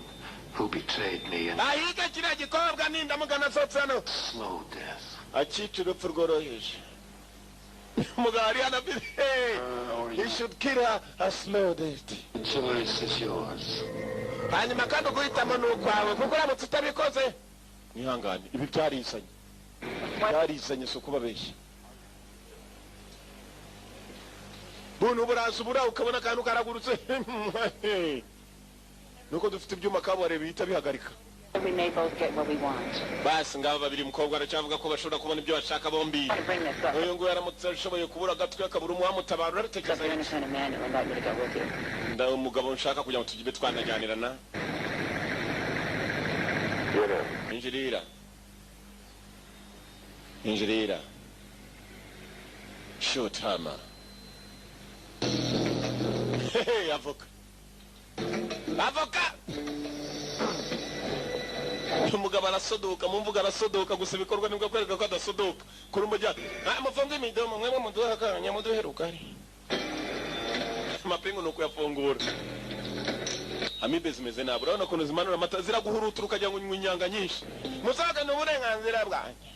who betrayed me and ahige kiriya gikobwa. Nindamugana nsohotse hano, slow death. Akica urupfu rworoheje. Umugabo ari hano afite, he should kill her a slow death. The choice is yours. Hanyuma kandi uguhitamo ni ukwawe, kuko uramutse utabikoze, mwihangane, ibi byarizanye, byarizanye, si ukubabeshya. Buntu buraza ubura ukabona akantu karagurutse, nuko dufite ibyuma kabuhariwe bihita bihagarika. We may both get what we want. Basi ngabo babiri, umukobwa aracyavuga ko bashobora kubona ibyo bashaka bombi. To bring this up. Uyu nguyu aramutse ashoboye kubura agatwi, akabura umuhamutabara, urabitekereza? You're the kind of man who invite me to go with you. Nda umugabo nshaka kugira ngo tujye twanajyanirana. Get in. Injirira, injirira. Shoot hammer. Hey, avoka, avoka. Umugabo arasodoka mu mvugo, arasodoka gusa ibikorwa nibwo kwereka ko adasodoka. Kuri umujya mufunge imidomo mwemwe, muduhe akanya, muduhe rugari. Amapingu ni ukuyafungura. Amibe zimeze nabi, urabona ukuntu zimanura amata, ziraguhurutura ukagira ngo unywe inyanga nyinshi. Musaga, ni uburenganzira bwanjye.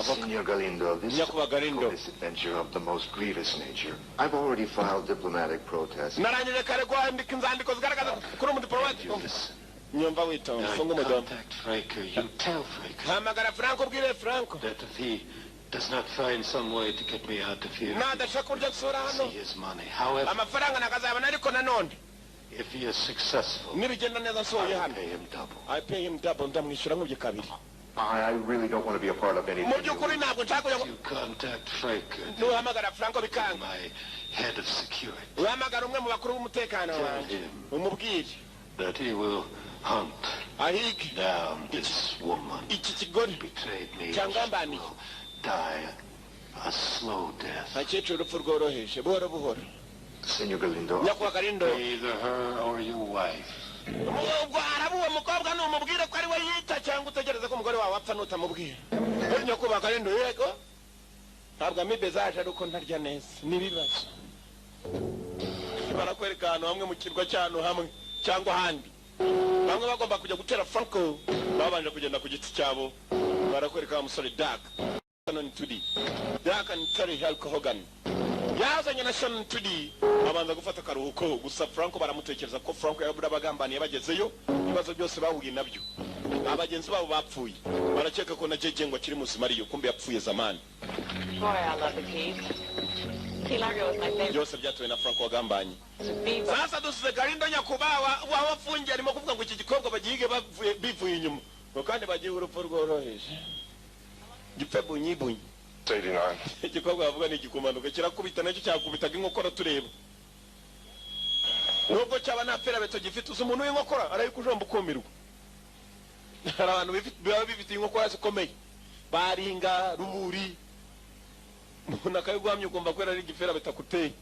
Senor Galindo, this is a Nyakubahwa Galindo. political misadventure of the most grievous nature. I've already filed diplomatic protests. Narangije kare kwandika inzandiko zigaragaza kuri umudipolomate. You listen. Nyumva witonze. Now Funga you umudomo. contact Fraker. You tell Fraker Hamagara Franco, ubwire Franco that if he does not find some way to get me out of here, nadashaka uburyo nsura hano, see his money. However, amafaranga nakazabona. Ariko nanone, if he is successful, nibigenda neza I nsohoye will hano, pay him double. I pay him double, ndamwishyura nkubye kabiri. I really don't want to be a part of anything. Mu by'ukuri ntabwo nshaka kujya. You contact Fraker, Nuhamagara Franco bikanga, my head of security, uhamagara umwe mu bakuru b'umutekano wanjye, umubwire that he will hunt ahige down this woman iki kigore betrayed me. cyangambaniye. Will die a slow death. Akecuru urupfu rworoheje, buhoro buhoro. Senor Galindo, Nyakubahwa Galindo, Either her or your wife. Ubwo araba uwo mukobwa, numubwire ko ari we yita, cyangwa utegereze ko umugore wawe apfa nutamubwira. Nyakubahwa Galindo, yego, ntabwo amibe zaje ari uko ntarya neza, n'ibibazo. Barakwereka ahantu hamwe mu kirwa cy'ahantu hamwe cyangwa ahandi, bamwe bagomba kujya gutera Franco babanje kugenda ku giti cyabo. Barakwereka wa musore Dark. Hano turi Dark and Terry Hulk Hogan. Yazanye na Sean Tweedy, abanza gufata akaruhuko gusa. Franco baramutekereza ko Franco yabura abagambaniye bagezeyo, ibibazo byose bahuye nabyo, abagenzi babo bapfuye, barakeka ko na JJ ngo akiri muzima ariyo, kumbe yapfuye zamani. Boy, I love the Keys. Key Largo is my favorite. Byose byatuwe na Franco wagambanye. Bebop. Sasa dusize Galindo nyakubahwa wabafungiye, arimo kuvuga ngo iki gikorwa bagihige bavuye bivuye inyuma, ngo kandi bagiye urupfu rworoheje, gipfe bunyi bunyi. It's 89. Igikorwa bavuga ni igikumanuka kirakubita, nacyo cyakubitaga inkokora tureba, nubwo cyaba nta ferabeto gifite. Uzi umuntu w'inkokora arayikujomba ukumirwa. Hari abantu baba bifitiye inkokora zikomeye, baringa ruburi, umuntu akayiguhamya ugomba kubera ari igiferabeto akuteye.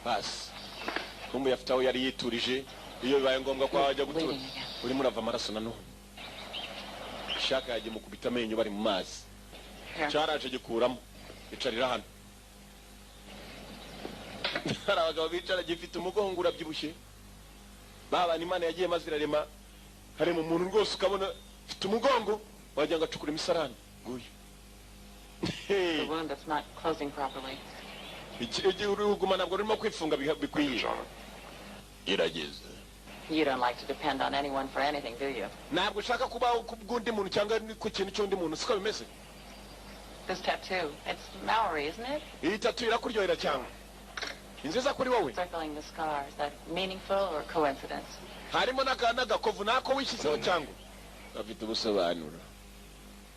Basi kumbe afite aho yari yiturije, iyo bibaye ngombwa ko wajya gutura. Urimo urava amaraso nanone, shaka yagiye mukubita amenyo bari mu mazi. Here. Cyaraje gikuramo, icarira hano. Hari abagabo bicara gifite umugongo urabyibushye, babana Imana yagiye maze irarema, harema umuntu rwose ukabona ufite umugongo wagira ngo acukura imisarani nguyu. The wound that's not closing properly. Igihe uruguma ntabwo rurimo kwifunga bikwiye, gerageza. You don't like to depend on anyone for anything, do you? Ntabwo ushaka kubaho ku bw'undi muntu cyangwa ku kintu cy'undi muntu, siko bimeze? This tattoo, it's Maori, isn't it? Iyi tattoo irakuryohera cyangwa ni nziza kuri wowe? Circling the scar, is that meaningful or coincidence? Harimo n'agakovu nako wishyizeho cyangwa gafite ubusobanuro?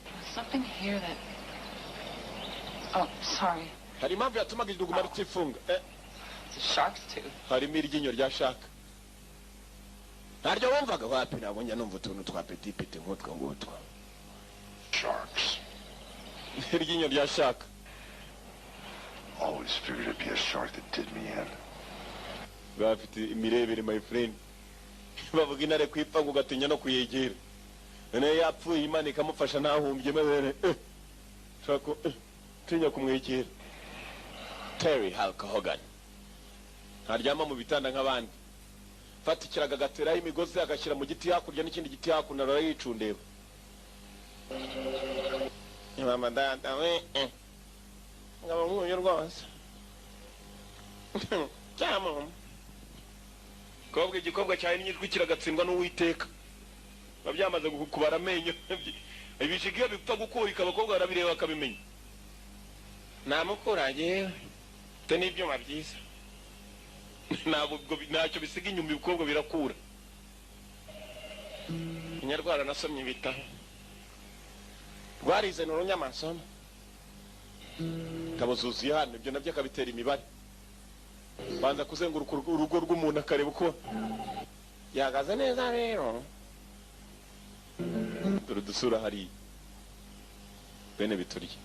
There's something here that... Oh, sorry. Hari impamvu yatumaga iruguma rutifunga. It's a shark's tooth. Harimo iryinyo rya shark, ntaryo wumvaga? Wapi, ntabwo njya numva utuntu twa petit petit nk'utwo ngutwo. Sharks. Iryinyo rya shark. Always figured it'd be a shark that did me in. Bafite imirebere, my friend. Bavuga intare kwipfa ngo ugatinya no kuyegera, noneho yapfuye Imana ikamufasha ntahumbye, maze ushobora tinya kumwegera. Terry Hulk Hogan ntaryama mu bitanda nk'abandi, fata ikirago agateraho imigozi, agashyira mu giti hakurya n'ikindi giti hakuno, arayicundeba. Mama data we, ngabo nk'uyu rwose cyamama kobwa, igikobwa cyawe n'ijwi kiragatsindwa n'Uwiteka, biba byamaze kubara amenyo. Ibishiga iyo bipfa gukurika, abakobwa barabireba bakabimenya. Namukura yewe, mfite n'ibyuma byiza, ntabwo ntacyo bisiga inyuma, ibikobwa birakura. Inyarwanda nasomye ibitabo, rwarize, ni urunyamasomo, ingabo zuzuye hano, ibyo nabyo akabitera imibare, banza kuzenguruka urugo rw'umuntu akareba uko yahagaze neza. Rero dore udusura hariya bene biturye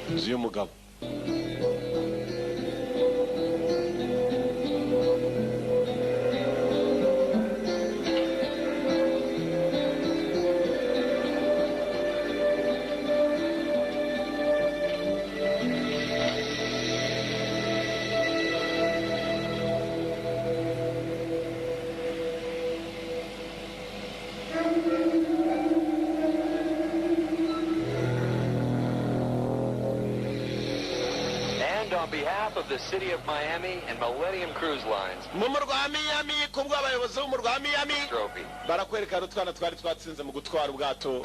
inzu y'umugabo. And on behalf of the City of Miami and Millennium Cruise Lines, Mu murwa wa Miami, ku bw'abayobozi b'umurwa wa Miami, trophy. Barakwereka utwana twari twatsinze mu gutwara ubwato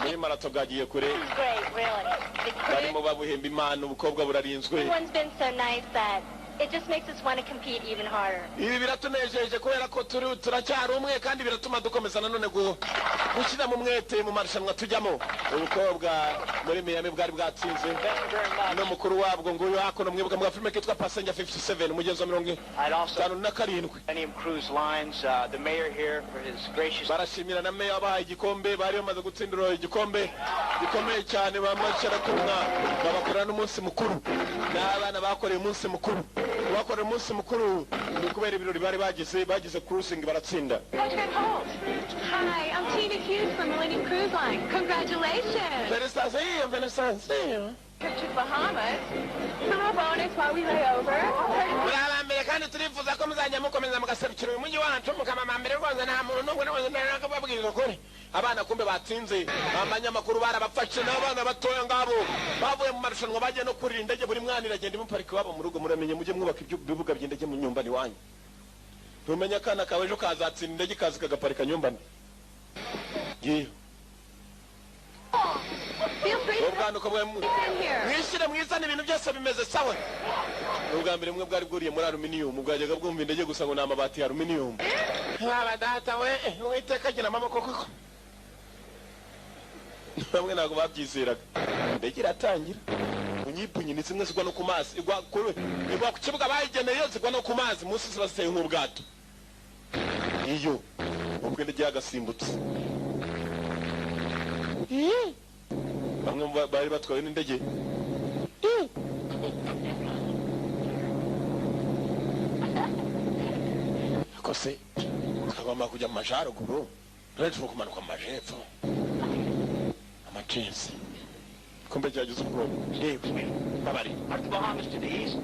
muri marato bwagiye kure. This is great, really. The crew, Barimo babuhemba impano, ubukobwa burarinzwe. everyone's been so nice that it just makes us want to compete even harder. Ibi biratunejeje kubera ko turi turacyari umwe, kandi biratuma dukomeza nanone gushyira mu mwete mu marushanwa tujyamo. Ubukobwa muri Miami bwari bwatsinze n'umukuru wabwo nguyu hakuno, mwibuka mu gafilime kitwa Passenger 57, umugenzi wa mirongo I'd also itanu na karindwi. Millennium Cruise Lines, the mayor here for his gracious Barashimira na meya wabahaye igikombe, bari bamaze gutsindira igikombe gikomeye cyane, bamashyirakumwa babakorera n'umunsi mukuru, n'abana bakoreye umunsi mukuru. Bakorera umunsi mukuru ni ukubera ibirori bari bagize cruising baratsinda. Coach Van Holt. Hi, I'm Tina Hughes from Millennium Cruise Line. Congratulations. Félicitations, félicitations. Trip to the Bahamas. Little bonus while we lay over. Muri abambere. Kandi turifuza ko muzajya mukomeza mugaserukira uyu mujyi wacu, mukamama mbere rwose. Nta muntu n'umwe n'umwe kubabwiriza ukuri. Abana kumbe batsinze, abanyamakuru barabafashe. N'abana batoya ngabo bavuye mu marushanwa, bagiye no kurira indege. Buri mwana iragenda imuparika iwabo mu rugo. Muramenye mujye mwubaka ibyo bibuga by'indege mu nyumbani iwanyu. Ntumenye akana kawe ejo kazatsinda indege, kaza kagaparika nyumbani ngiyo. Feel free to Ubwana uko bwe in here. Mwishyire mwizane, ibintu byose bimeze sawa. Ni ubwa mbere mwe bwari bwuriye muri aluminium, bwajyaga bwumva indege gusa ngo ni amabati ya aluminium. Mwaba data we, Uwiteka agira amaboko koko. Bamwe ntabwo babyizeraga. Indege iratangira unyipunyi, ni zimwe zigwa no ku mazi, igwa ku kibuga bayigeneye, zigwa no ku mazi munsi, ziba ziteye nk'ubwato. Iyo ubwo indege yagasimbutse, bamwe mu bari batwawe n'indege. Ariko se twagomba kujya mu majaruguru, none turi kumanuka mu majepfo amacensi. Kumbe cyagize ubwoba yewe babari. Aren't the Bahamas to the east?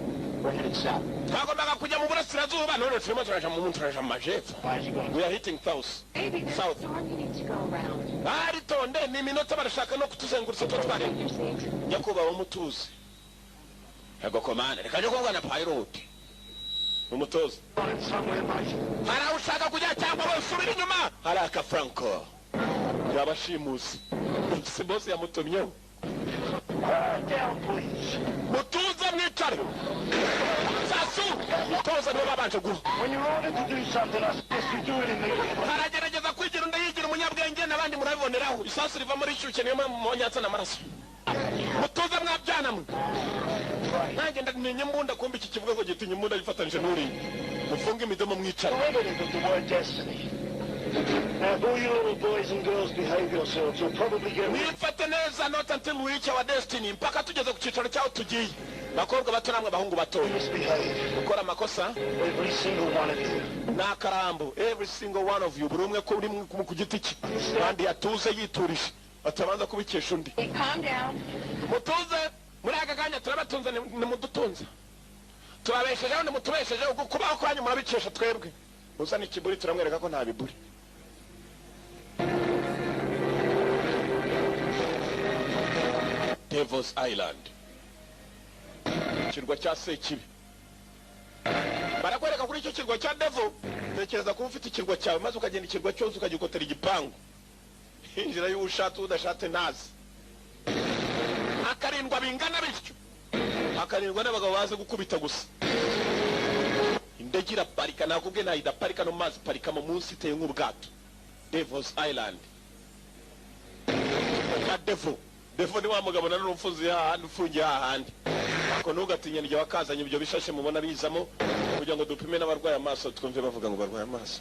We're headed south. Twagombaga kujya mu burasirazuba, none turimo turaja mu majepfo. Why is he going? We are hitting south. Baby, there's South. a storm you need to go around. Baritonde, ni iminota barashaka no kutuzengurutsa tutware. Take your seat. Nyakubahwa, mutuze. Yego komanda, reka njye kuvugana na pilot, umutoza. Going somewhere, mate. Hari aho ushaka kujya cyangwa wowe usubira inyuma? Hari aka Franco yabashimusi, si bose yamutumyeho. Quiet down, please. Mutuze, mwicare. Sasu mutoza niwe babanje guha. When you're ordered to do something, I suggest you do it immediately. Aragerageza kwigira undi, yigira umunyabwenge, n'abandi murabiboneraho. Isasu rivamo rishyushye, niyo mpamvu mubonye azana amaraso. Mutuze mwabyana mwe, nanjye ndatinya imbunda. Kumva iki kivuga ngo gitinya imbunda gifatanyije n'uriya. Mufunge imidomo, mwicare. Derivative of the word destiny. Now, if all you little boys and girls behave yourselves, you'll probably get Mwifate neza. Not until we reach our destiny, mpaka tugeze ku cyicaro cyaho tugiye. Bakobwa bato namwe bahungu batoya, misbehave. gukora amakosa, Every single one of you. ni akarambo. Every single one of you, buri umwe kuri ku giti cye, kandi yatuze yiturije, atabanza kubikesha undi. Hey, calm down. Mutuze, muri aka kanya turabatunze, nimudutunze, turabeshejeho, nimutubeshejeho. Kubaho kwanyu murabikesha twebwe. Uzana ikiburi turamwereka ko nta biburi. Devil's Island, ikirwa cya Sekibi. Barakwereka kuri icyo kirwa cya Devil. Tekereza kuba ufite ikirwa cyawe, maze ukagenda ikirwa cyose ukagikotera igipangu, injira y'uwo ushatse, udashatse ntazi, akarindwa bingana bityo, akarindwa n'abagabo bazi gukubita gusa. Indege iraparika, nakubwiye ntayo idaparika no mu mazi, parika mu munsi, iteye nk'ubwato. Devil's Island ka Devil. Devil ni wa mugabo nanone ufunze hahandi, ufungiye hahandi. Ako ntugatinye, nijye wakazanye ibyo bishashe mubona bizamo kugira ngo dupime n'abarwaye amaso, twumve bavuga ngo barwaye amaso.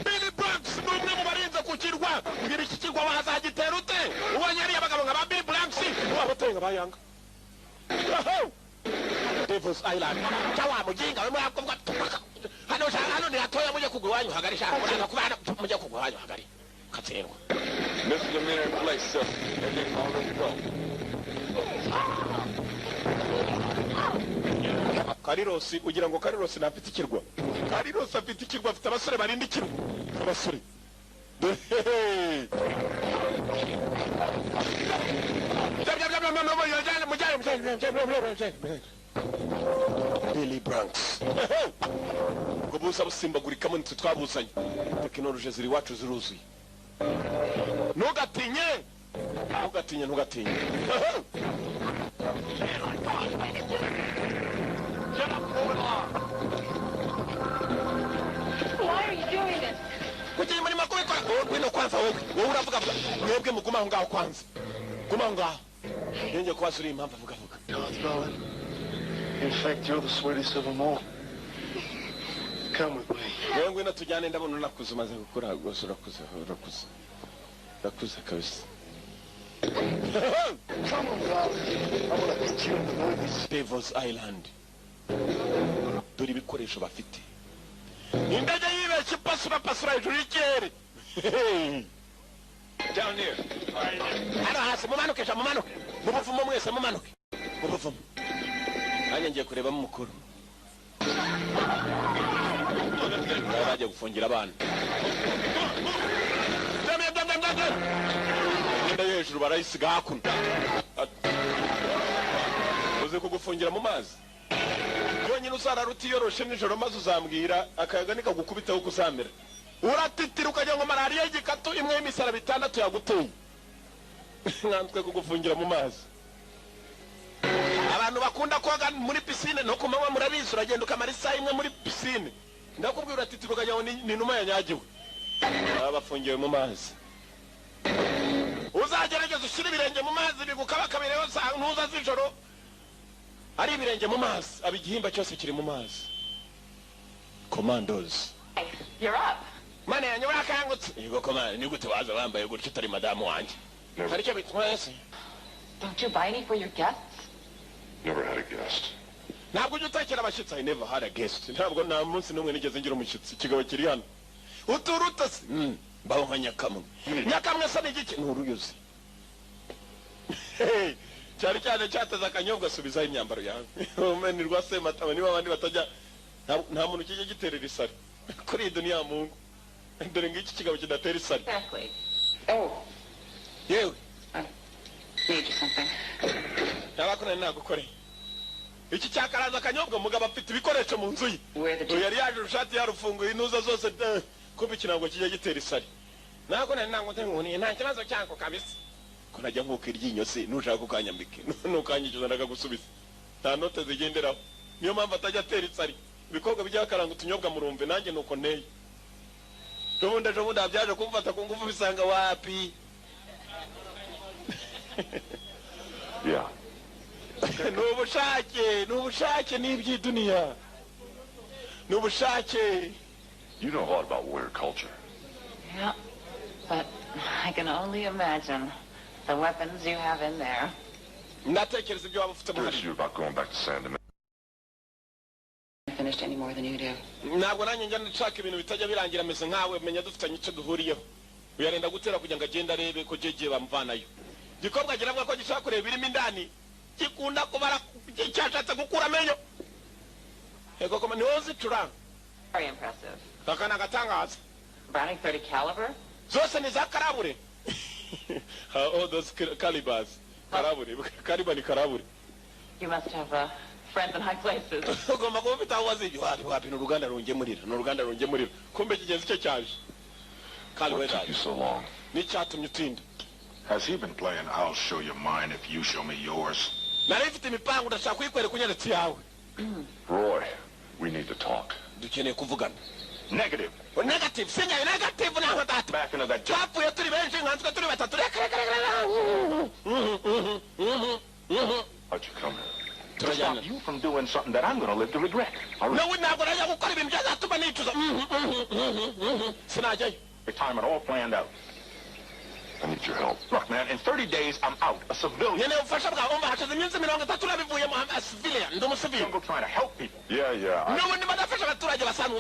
Billy Blanks ni umwe mu barinze ku kirwa. Mbwira, iki kirwa wazagitera ute ubonye ariya bagabo nka ba Billy Blanks, waba uteye nka ba Yanga? Devil's Island cya wa muginga we murakuvuga hano hano ni hatoya. Mujye kugura iwanyu hagari sha, muranga kuba hano, mujye kugura iwanyu hagari katsindwa. Misdemeanor in place, sir. Everything's all ready to go. Karirosi, ugira ngo Karirosi ntafite ikirwa? Karirosi afite ikirwa, afite abasore barinda ikirwa, abasore. Dore mujyane, mujyane. Billy Blanks ubwo buza busimbagurikamo, nitwe twabuzanye. Tekinoloji ziri iwacu ziruzuye. Ntugatinye, ntugatinye, ntugatinye. Why are you doing this? Kuki murimo kubikora? Wowe ngwino kwanza, wowe, wowe uravuga vuga. Mwebwe mugume aho ngaho kwanza, guma aho ngaho, yongeye kubaza uriya impamvu avuga vuga. God, darling. In fact, you're the sweetest of them all. Come with me. Wowe ngwino tujyane, ndabona unakuze, umaze gukura rwose, urakuze, urakuze, urakuze kabisa. Come on, darling. I want to put you in the movies. Devil's Island, dore ibikoresho bafite. Indege yibeshye ipasura pasura hejuru y'ikirere. Down here. Hano hasi, mumanuke sha, mumanuke mu buvumo mwese, mumanuke mu buvumo. Nanjye ngiye kurebamo umukuru. Bagiye gufungira abana. Imyenda yo hejuru barayisiga hakuno. Uzi kugufungira mu mazi yonyine, uzarara utiyoroshe nijoro, maze uzambwira akayaga nikagukubitaho uko uzamera. Uratitira ukagira ngo malariya y'igikatu imwe y'imisaraba itandatu yaguteye. Nkantwe kugufungira mu mazi. Abantu bakunda koga muri pisine no ku manywa murabizi, uragenda ukamara isaha imwe muri pisine, ndakubwira, uratitira ukagira ngo ni inuma yanyagiwe. Baba bafungiwe mu mazi. Uzagerageza ushyire ibirenge mu mazi bigukabakabireho ntuza z'ijoro ari ibirenge mu mazi, aba igihimba cyose kiri mu mazi. Commandos. You're up. Mana yanjye, urakangutse. Yego komanda. Ni gute waza wambaye gutyo utari madamu wanjye? Hari icyo bitwaye se? Don't you buy any for your guests? Never had a guest. Ntabwo ujya utekera abashyitsi? I never had a guest. Ntabwo nta munsi n'umwe nigeze ngira umushyitsi. Ikigabo kiri hano. Uturuta se? Mbaho nka nyakamwe. Nyakamwe se ni igiki? Ni uruyuzi. Hey, cyari cyane cyateze akanyobwa. Asubizaho imyambaro yawe. Ni rwa Sematama. Niba abandi batajya, nta muntu kijya giterera isari kuri iyi duniya. Mungu, dore ngiki kigabo kidatera isari. Exactly. Oh, Yewe. Need you something. Ntabwo nagukoreye iki cyakaranze akanyobwa. Umugabo afite ibikoresho mu nzu ye. Where the Uyu yari yaje urushati yarufunguye, intuza zose kumbe iki ntabwo kijya gitera isari. Ntabwo nari nangutenguniye, nta kibazo cyako kabisa. Ko najya nkuka iryinyo se? Nushaka ukanyambike, nukanyicuza ndakagusubiza. Nta note zigenderaho, niyo mpamvu atajya atera isari. Ibikobwa bijya bakaranga utunyobwa murumve, nanjye nuko nteye. Ejobundi ejobundi byaje kumfata ku ngufu, bisanga wapi. Yeah. Ni ubushake, ni ubushake, ni iby'iduniya, ni ubushake. You know a lot about warrior culture. Yeah, but I can only imagine the weapons you have in there. Ndatekereza ibyo waba ufite Curious muhari. you about going back to San Domingo. Finished any more than you do. Ntabwo nanjye njya nshaka ibintu bitajya birangira. Ameze nkawe, menya dufitanye icyo duhuriyeho. Uyarenda gutera kugira ngo agende arebe ko jeje bamuvanayo. Igikobwa kiravuga ko gishaka kureba ibirimo indani, gikunda kubara, cyashatse gukura amenyo. Ego koma, ni wowe uzicuranga. Very impressive. Aka ni agatangaza. Browning 30 caliber? Zose ni za karabure. All those calibers, karabure, kariba ni karabure. You must have friends in high places. Ugomba kuba ufite aho wazibye. Wapi wapi, ni uruganda rungemurira, ni uruganda rungemurira. Kumbe kigenzi cye cyaje Carl What took Weathers. you so long? N'icyatumye utinda? Has he been playing I'll show you mine if you show me yours? Nari mfite imipango, ndashaka kuyikwereka unyeretse iyawe. Roy, we need to talk. Dukeneye kuvugana. Negative. Negative, sinyayo, negative ntabwo data. Back into that job. Twapfuye turi benshi, nkanswe turi batatu. Reka reka reka reka. How'd you come here? To Turajyana. stop you from doing something that I'm going to live to regret. Nawe ntabwo najya gukora ibintu byazatuma nicuza. Sinajyayo. Retirement all planned out. I need your help. Look, man, in 30 days, I'm out. A civilian. Nkeneye ubufasha bwawe. Umva, hashize iminsi 30 nabivuyemo, civilian, ndi umusivili. Don't go trying to help people. Yeah. N'ubu ndimo ndafasha abaturage basanzwe.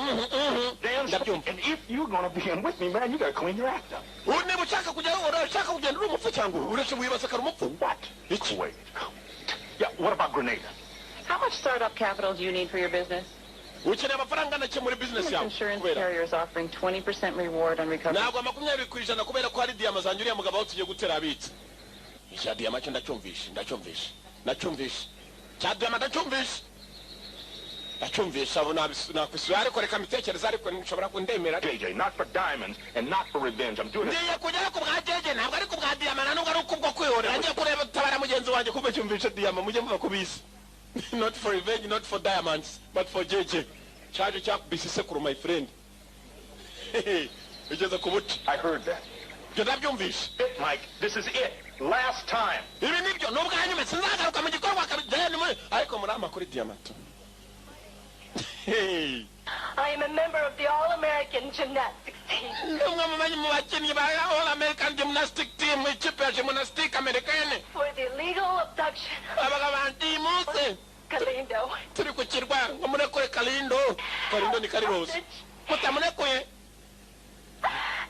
Damn Ndabyumva. And if you're going to be in with me, man, you got to clean your act up. Ubu niba ushaka kujya, urashaka kugenda uri umupfu cyangwa uretse wibase kari umupfu? What? Iki? Wait. Yeah, what about Grenada? How much startup capital do you need for your business? Ukeneye amafaranga angana iki muri business yawe? Insurance Kubera carriers offering 20% reward on recovery. Ntabwo 20%, kubera ko hari diyama zanjye uriya mugabo aho tugiye gutera abitse. Icya diyama cyo ndacyumvishe, ndacyumvishe, ndacyumvishe. Cya diyama ndacyumvishe, ndacyumvishe. Abo nakwisura, ariko reka mbitekereze, ariko nshobora kundemera. JJ, not for diamonds and not for revenge. I'm doing it. Ngiye kujyayo ku bwa jeje, ntabwo ari ku bwa diyama, nta nubwo ari ukubwo kwihorera. Ngiye kureba tabara mugenzi wanjye. Kumbe cyumvishe diyama, mujye muva ku bisi. Not for revenge, not for diamonds, but for JJ. Cyaje cyakubise isekuru, my friend, igeze ku buce. I heard that. Ibyo ndabyumvishe. It, Mike, this is it. Last time. Ibi nibyo, ni ubwa nyuma, sinzagaruka mu gikorwa kabijyanye muri, ariko muri amakuru diyamato. Hey. I am a member of the All-American Gymnastics team. Ndi umwe mu bakinnyi ba All American Gymnastic Team, ikipe ya gymnastic americaine. For the illegal abduction Abaga bandimuse. Galindo. Turi ku kirwa ngo murekure Kalindo. Kalindo ni Karirosi. Mutamurekuye.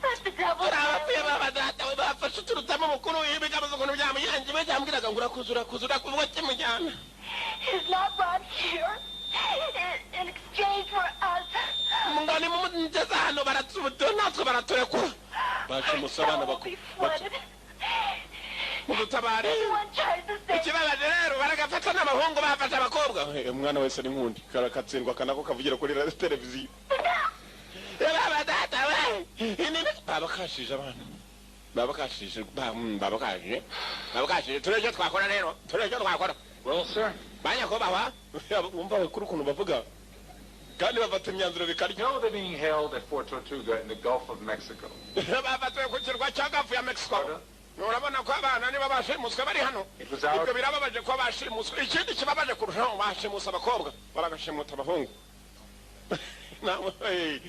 That's the devil. Turi abapfuye baba data we, bafashe uturutamo mukuru w'ibigabuzo ukuntu byamuyange byambwiraga ngo urakuze, urakuze, urakuze, kimujyana. is not brought here in exchange for us. Mungani mumugeza hano natwe baraturekura. Bashimuse abana mudutabare. Ikibabaje rero baragafata n'abahungu bafashe abakobwa. Umwana wese ni nkundi karakatsindwa kanako kavugira kuri televiziyo. Baba data we babakashije abana babakashije babakashije turejo twakora rero turejo twakora. Well sir, banyakubahwa wumva bakuru ukuntu bavuga kandi bafata imyanzuro bikarya. No, they're being held at Fort Tortuga in the Gulf of Mexico. Bafatwe ku kirwa cya Gulf ya Mexico. Urabona ko abana niba bashimuswe bari hano. Ibyo birababaje ko bashimuswe. Ikindi kibabaje kurushaho bashimuse abakobwa baragashimuta abahungu. Nawe oye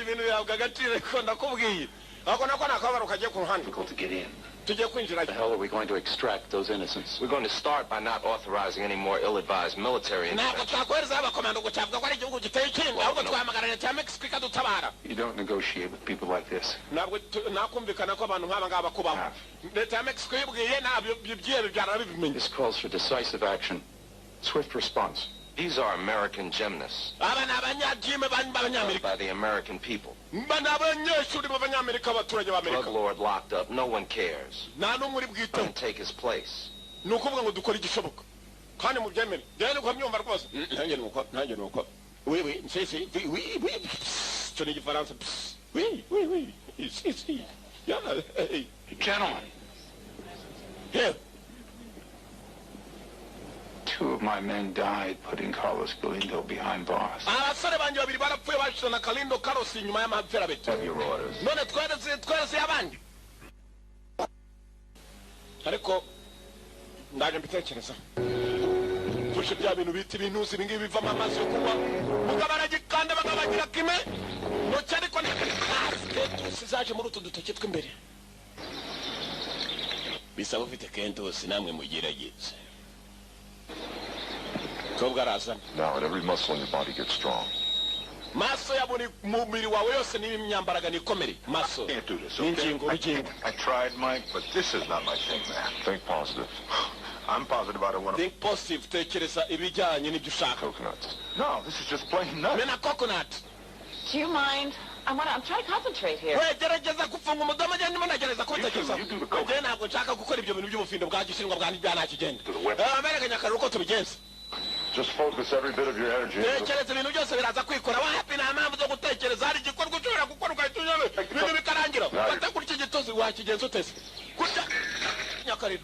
ibintu bihabwa agaciro ko ndakubwiye. Ako nako nakabaro kagiye ku ruhande. Tujye kwinjira. The hell are we going to extract those innocents? We're going to start by not authorizing any more ill-advised military intervention. Ntabwo twakohereza abakomando ngo cyavuga ko ari igihugu giteye ikindi, ahubwo twahamagara leta ya Mexico ikadutabara. You don't negotiate with people like this. Ntabwo nakumvikana ko abantu nk'aba ngaba kubaho. Leta ya Mexico yibwiye ntabyo by'ibi byarabimenye. This calls for decisive action, swift response. These are American gymnasts. Aba ni abanyagime b'Abanyamerika. By the American people. Ni abanyeshuri b'Abanyamerika, abaturage b'Amerika. Drug lord locked up, no one cares. Nta n'umwe uri bwiteho. And take his place. Ni ukuvuga ngo dukore igishoboka. Kandi mubyemere. Njyewe niko mbyumva rwose. Nanjye nuko, nanjye nuko. Oui, oui, si, si, oui, oui. Cyo ni igifaransa. Oui, oui, oui. Si, si. Yeah, hey. Gentlemen. Here. Two of my men died putting Carlos Galindo behind bars. Abasore banjye babiri barapfuye bashyize na Galindo Carlos inyuma y'amaferabeto. None twereze abandi. Ariko ndaje mbitekereza. Mfashe bya bintu bita ibintuzi ibi ngibi bivamo amazi yo kunywa. Mugabo aragikanda bakabagira kime. Ntoki ariko ni kentusi zaje muri utu dutoki tw'imbere. Bisaba ufite kentusi namwe mugerageze. Now let every muscle in your body get strong. Maso ya buri mubiri wawe yose ni imyambaraga nikomere. Maso. Can't do this, okay? I tried, Mike, but this is not my thing, man. Think positive. I'm positive I don't want to. Think positive. Tekereza ibijyanye n'ibyo ushaka. Coconuts. No, this is just plain nuts. Mena coconut. Do you mind? I'm trying to concentrate here. We gerageza gufunga umudomo njye ndimo ndagerageza kubitekereza. Njye ntabwo nshaka gukora ibyo bintu by'ubufindo bwa gishinwa bwa nibya ntakigenda. Abereka nyakaruru uko tubigenza. Just focus every bit of your energy. Tekereza ibintu byose biraza kwikora. Wapi nta mpamvu zo gutekereza. Hari igikorwa ushobora gukora ugahita unyame ibintu bikarangira. Fata gutya igitozi wakigenza utese gutya nyakariro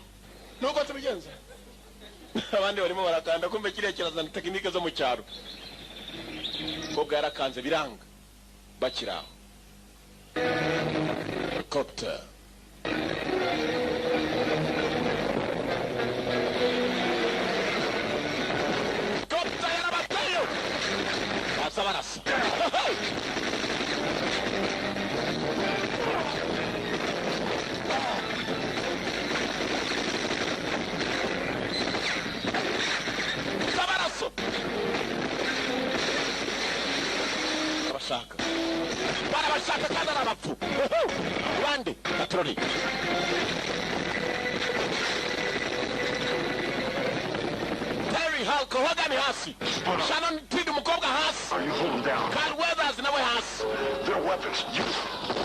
nuko tubigenza. Abandi barimo barakanda kumbe kiriya kirazana tekinike zo mu cyaro. Kobwa yarakanze biranga bakiraho. Helicopter. Barasa. Sabaraso. Barabashaka. Barabashaka kandi ari abapfu. Bande patroli. Terry Hulk Hogan hasi. Shannon Tweed umukobwa hasi. Carl Weathers nawe hasi. Their weapons.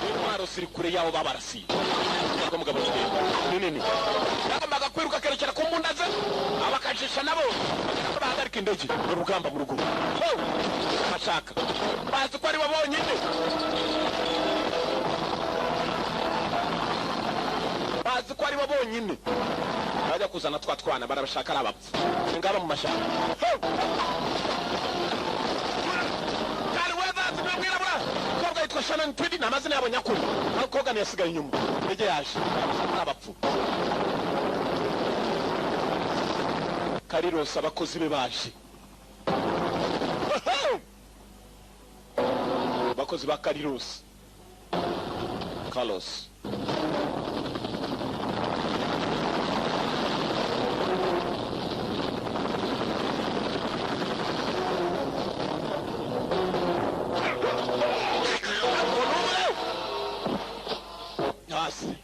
Intwaro ziri kure yabo babarasiye. Mugabo nini. Yagombaga kwiruka akerekera ku mbunda ze abakajisha nabo bahagarika indege mu rugamba mu rugo. Bashaka. Bazi ko ari bo bonyine. Bazi ko ari bo bonyine. Bajya kuzana twa twana barabashaka ari abapfu. Ngaba mu mashyamba. Carl Weathers ni umwirabura. Umukobwa yitwa Shannon Tweed ni amazina yabo nyakuri. Hulk Hogan yasigaye inyuma. Indege yaje. Ari abapfu. Carlos abakozi be baje. Abakozi ba Carlos. Carlos. Hasi.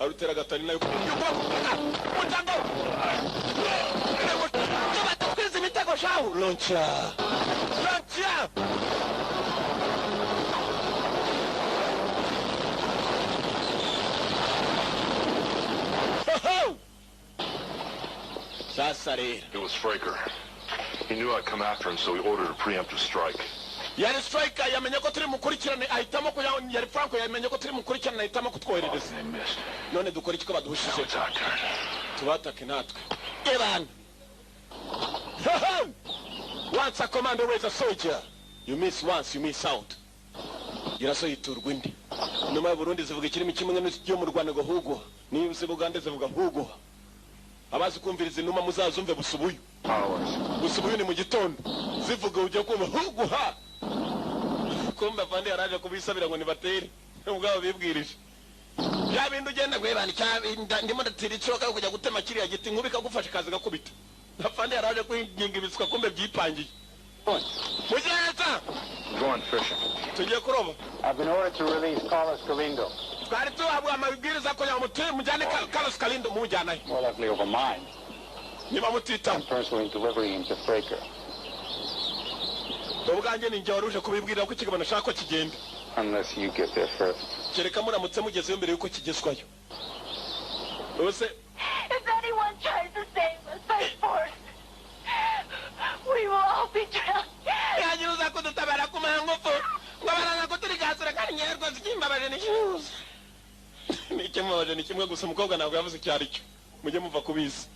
Arutera gatari nayo mutango tubatwize imitego shahu loncha loncha Sasa rero. It was Fraker. He knew I'd come after him, so he ordered a preemptive strike. Yari striker yamenye ko turi mukurikirane ahitamo ko yari Franco yamenye ko turi mukurikirane ahitamo kutwoherereza. None dukora iki ko baduhushije? Tubatake natwe. Eban. Once a commando raise a soldier, you miss once, you miss out. Iraso yiturwa indi. Numa ya Burundi zivuga ikirimi kimwe n'icyo mu Rwanda ngo hugo. Niyo se Bugande zivuga hugo. Abazi kumviriza inuma muzazumve busubuyu. Busubuyu ni mu gitondo. Zivuga ujya kumva huguha. Kumva avandi yaraje kubisabira ngo nibatere. Ubwabo bibwirije. Ya bindi ugenda gwebana cya ndimo ndatira icoka kujya gutema kiriya giti nkubika gufasha kazi gakubita. Afandi yaraje kwinginga ibisuka kumbe byipangiye. Mujyeza. Going fishing. Tugiye kuroba. I've been ordered to release Carlos Galindo. Twari tuhabwa amabwiriza ko yamutuye mujyane Carlos Galindo mujyanayo. More likely over mine. Niba mutita. I'm personally delivering him to Fraker. Ubwanjye ni njye waruje kubibwira ko ikigabano ashaka ko kigenda. Unless you get there first. Kereka muramutse mugezeyo mbere yuko kigezwayo. Ubuse if anyone tries to save us by force, we will all be drowned. Yagira uza kudutabara ku mangufu ngo baraza kuturigasura kandi ngewe rwose ikimbabaje ni kimwe. Ni kimwe ni kimwe gusa umukobwa ntabwo yavuze icyo ari cyo. Mujye muva kubizi.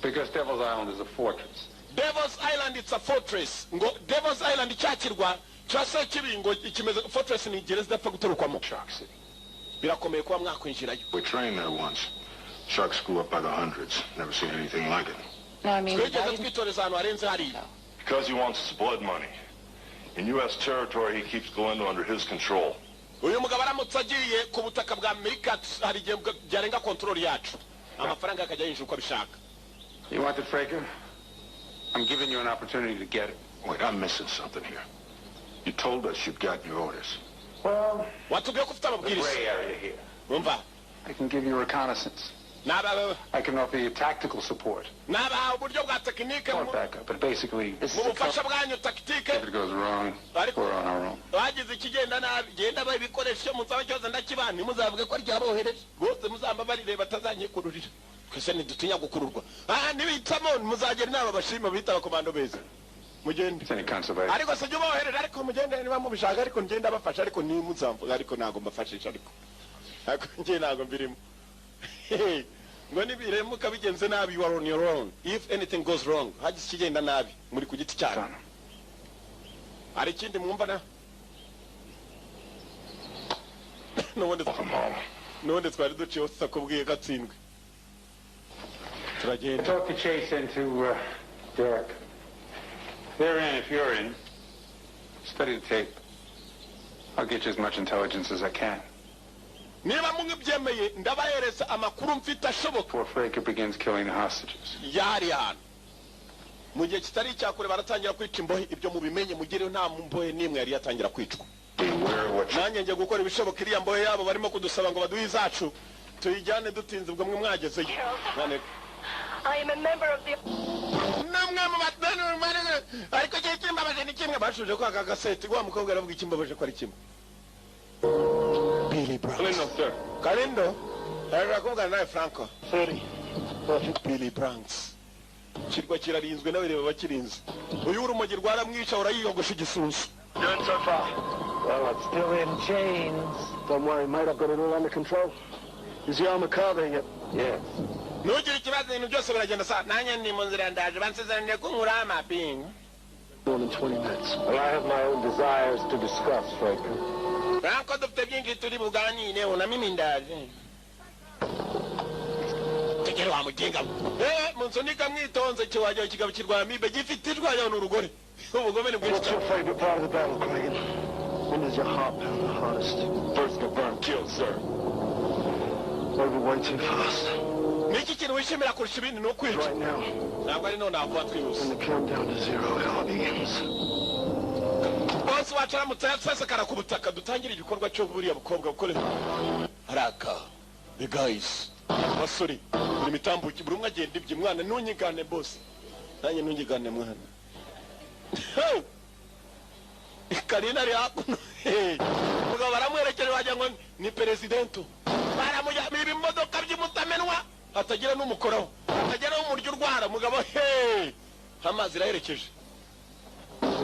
Because Devil's Island is a fortress. Devil's Island it's a fortress. Ngo Devil's Island cyakirwa cyase kibingo ikimeze fortress ni gereza idapfa gutorukwamo. Birakomeye kuba mwakwinjirayo. We trained there once. Sharks grew up by the hundreds. Never seen anything like it. No, I mean, twigeze twitoreza ahantu harenze hariya. Because he wants his blood money. In U.S. territory, he keeps Galindo under his control. Uyu mugabo aramutse agiye ku butaka bwa Amerika hari igihe byarenga control yacu. Amafaranga akajya yinjira uko abishaka. You want the Fraker? I'm giving you an opportunity to get it. Wait, I'm missing something here. You told us you've got your orders. Well, watubwiye ko ufite amabwiriza. The gray area here. Umva. I can give you reconnaissance. I can offer you tactical support. Nabaha uburyo bwa tekinike or backup, but basically, mu bufasha bwanyu tactique. If it goes wrong, we're on our own. Bagize ikigenda nabi, genda bayibikoresha munsaba cyose ndakibana, ntimuzavuge ko ryabohereje. Bose muzamba barire batazanyikururira. Twese ntidutinya gukururwa. Nibitsamo muzagera inama bashima bita abakomando beza. Mugende. Ariko se jya ariko mugende niba mubishaka ariko ngenda bafasha ariko ntimuzamvuga ariko ntago mbafashisha ariko. Ariko ngiye ntago mbirimo. Ngo nibiremuka bigenze nabi you are on your own. If anything goes wrong, hagize ikigenda nabi muri ku giti cyanyu. Hari ikindi mwumva na? N'ubundi twari duciye tutakubwiye gatsindwe. Turagenda. Talk to Chase and to Derek. They're in if you're in. Study the tape. I'll get you as much intelligence as I can. Niba mwibyemeye ndabahereza amakuru mfite ashoboka. Before Fraker begins killing the hostages. Yari hano. Mu gihe kitari icyakure baratangira kwica imbohe ibyo mubimenye mugireyo nta mbohe n'imwe yari yatangira kwicwa. Nanjye ngiye gukora ibishoboka iriya mbohe yabo barimo kudusaba ngo baduhe izacu tuyijyane dutinze ubwo mwe mwagezeyo. I am a member of the namwe mu batanu ariko cyo kimbabaje ni kimwe bashuje ko aka gaseti wa mukobwa aravuga ikimbabaje ko ari kimwe. Billy Brown. Galindo, sir. Galindo? Arakuvugana nawe Franco. 30. Billy Branks. Kirwa kirarinzwe nawe reba bakirinze. Uyu urumogi rwaramwica urayiyogosha igisunzu. Good so far. Well, it's still in chains. Don't worry, mate. I've got it all under control. Is the armored car there yet? Yes. Nugira ikibazo ibintu byose biragenda sa nanjye ndi mu nzira ndaje bansezeraniye ko nkura amapingu. More than 20 minutes. Well, I have my own desires to discuss, Fraker. Franco dufite byinshi turi buganire na mimi ndaje. Tegera wa mugenga. Munsunika mwitonze kiwajya kigabo kirwa mibe gifite ijwi n'urugore. Ubugome ni bwinshi. What's your favorite part of the battle, Cragen? When does your heart pound the hardest? First confirmed kill, sir. Over way too fast. Niki kintu wishimira kurusha ibindi ni ukwica. Right now. Ntabwo ari none akuba twihuse. When the countdown to 0 hour begins. Boss wacu aramutse yasesekara ku butaka dutangire igikorwa cyo buriya bukobwa bukore. Haraka. The guys, basore, buri mitambuki buri umwe agenda ibye. Mwana ntunyigane boss, nanjye ntunyigane mwana. Karina ari hakuno, mugabo baramwerekeje wagira ngo ni presidento. Baramujyana ibimodoka by'umutamenwa hatagira n'umukoraho, hatagira n'umuryo urwara. Mugabo he, amazi iraherekeje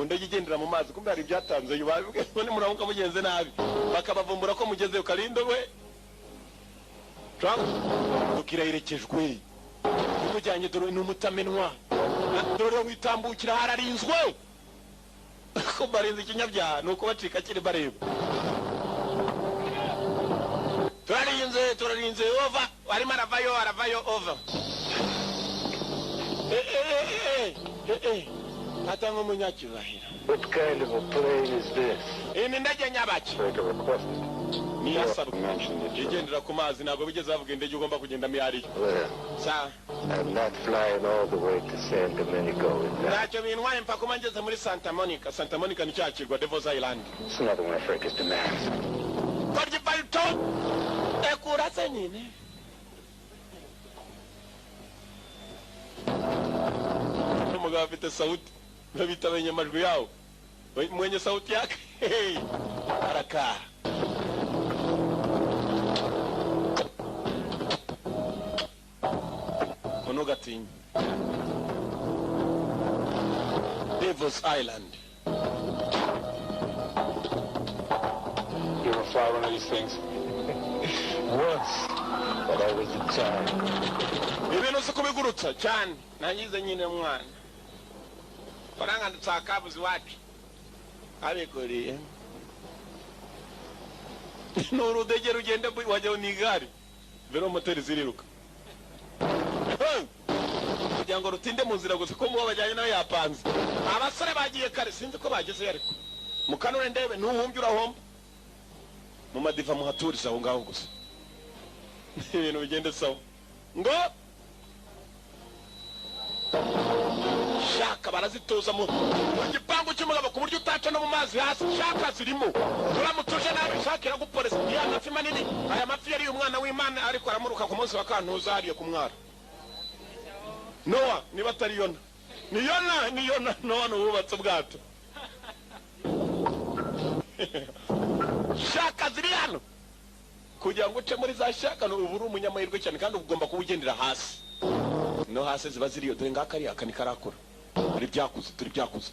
ndege igendera mu mazi. Kumbe hari ibyatanze yubabwe none muramuka mugenze nabi bakabavumbura ko mugezeyo. Karindo we Trump tukiraherekejwe umujyanye, dore ni umutamenwa, dore witambukira hararinzwe ko barinze ikinyabyaha nuko bacika kiri bareba. Turarinze, turarinze over, arimo aravayo, aravayo over. Atanga umunyacyubahiro. What kind of a plane is this? Iyi ni indege nyabaki. Niyasabwe igendera ku mazi, ntabwo bigeze bavuga indege ugomba kugendamo iyo ariyo. Well, I'm not flying all the way to San Domenico in that. Ntacyo bintwaye mpaka kuba ngeze muri Santa Monica. Santa Monica ni cya kirwa Devil's Island. It's another one of Fraker's demands. Korya ekura se nyine. Umugabo afite sauti babita abanyamajwi yawo, mwenye sauti yake araka. Ntugatinye. Devil's Island. You ever fly one of these things? Once, but I was a child. Ibintu si kubigurutsa cyane nangize nyine mwana faranga ntsakabuzi wacu abikoreye n'urudege rugenda wajya ni igare velomoteri ziriruka kugira ngo rutinde mu nzira gusa ko mubo bajyanye nawe yapanze. Abasore bagiye kare sinzi ko bagezeyo, ariko mukanure ndebe ntuhumbye urahomba mu madiva muhaturiza aho ngaho gusa ibintu bigende sawa. Ngo shaka barazitoza mu gipangu cy'umugabo ku buryo utaca no mu mazi hasi. Shaka zirimo uramutuje nabi, shaka iraguporesa. Ya mafi manini, aya mafi yari umwana w'Imana ariko aramuruka ku munsi wa kantuza hariye ku mwaro. Noa niba atari Yona, ni Yona, ni Yona. Noa nuwubatse ubwato. Shaka ziri hano kugira ngo uce muri za shaka ubu uri umunyamahirwe cyane, kandi ugomba kuba ugendera hasi. No hasi ziba ziriyo. Dore ngaka ari aka nikarakora turi byakuze, turi byakuze.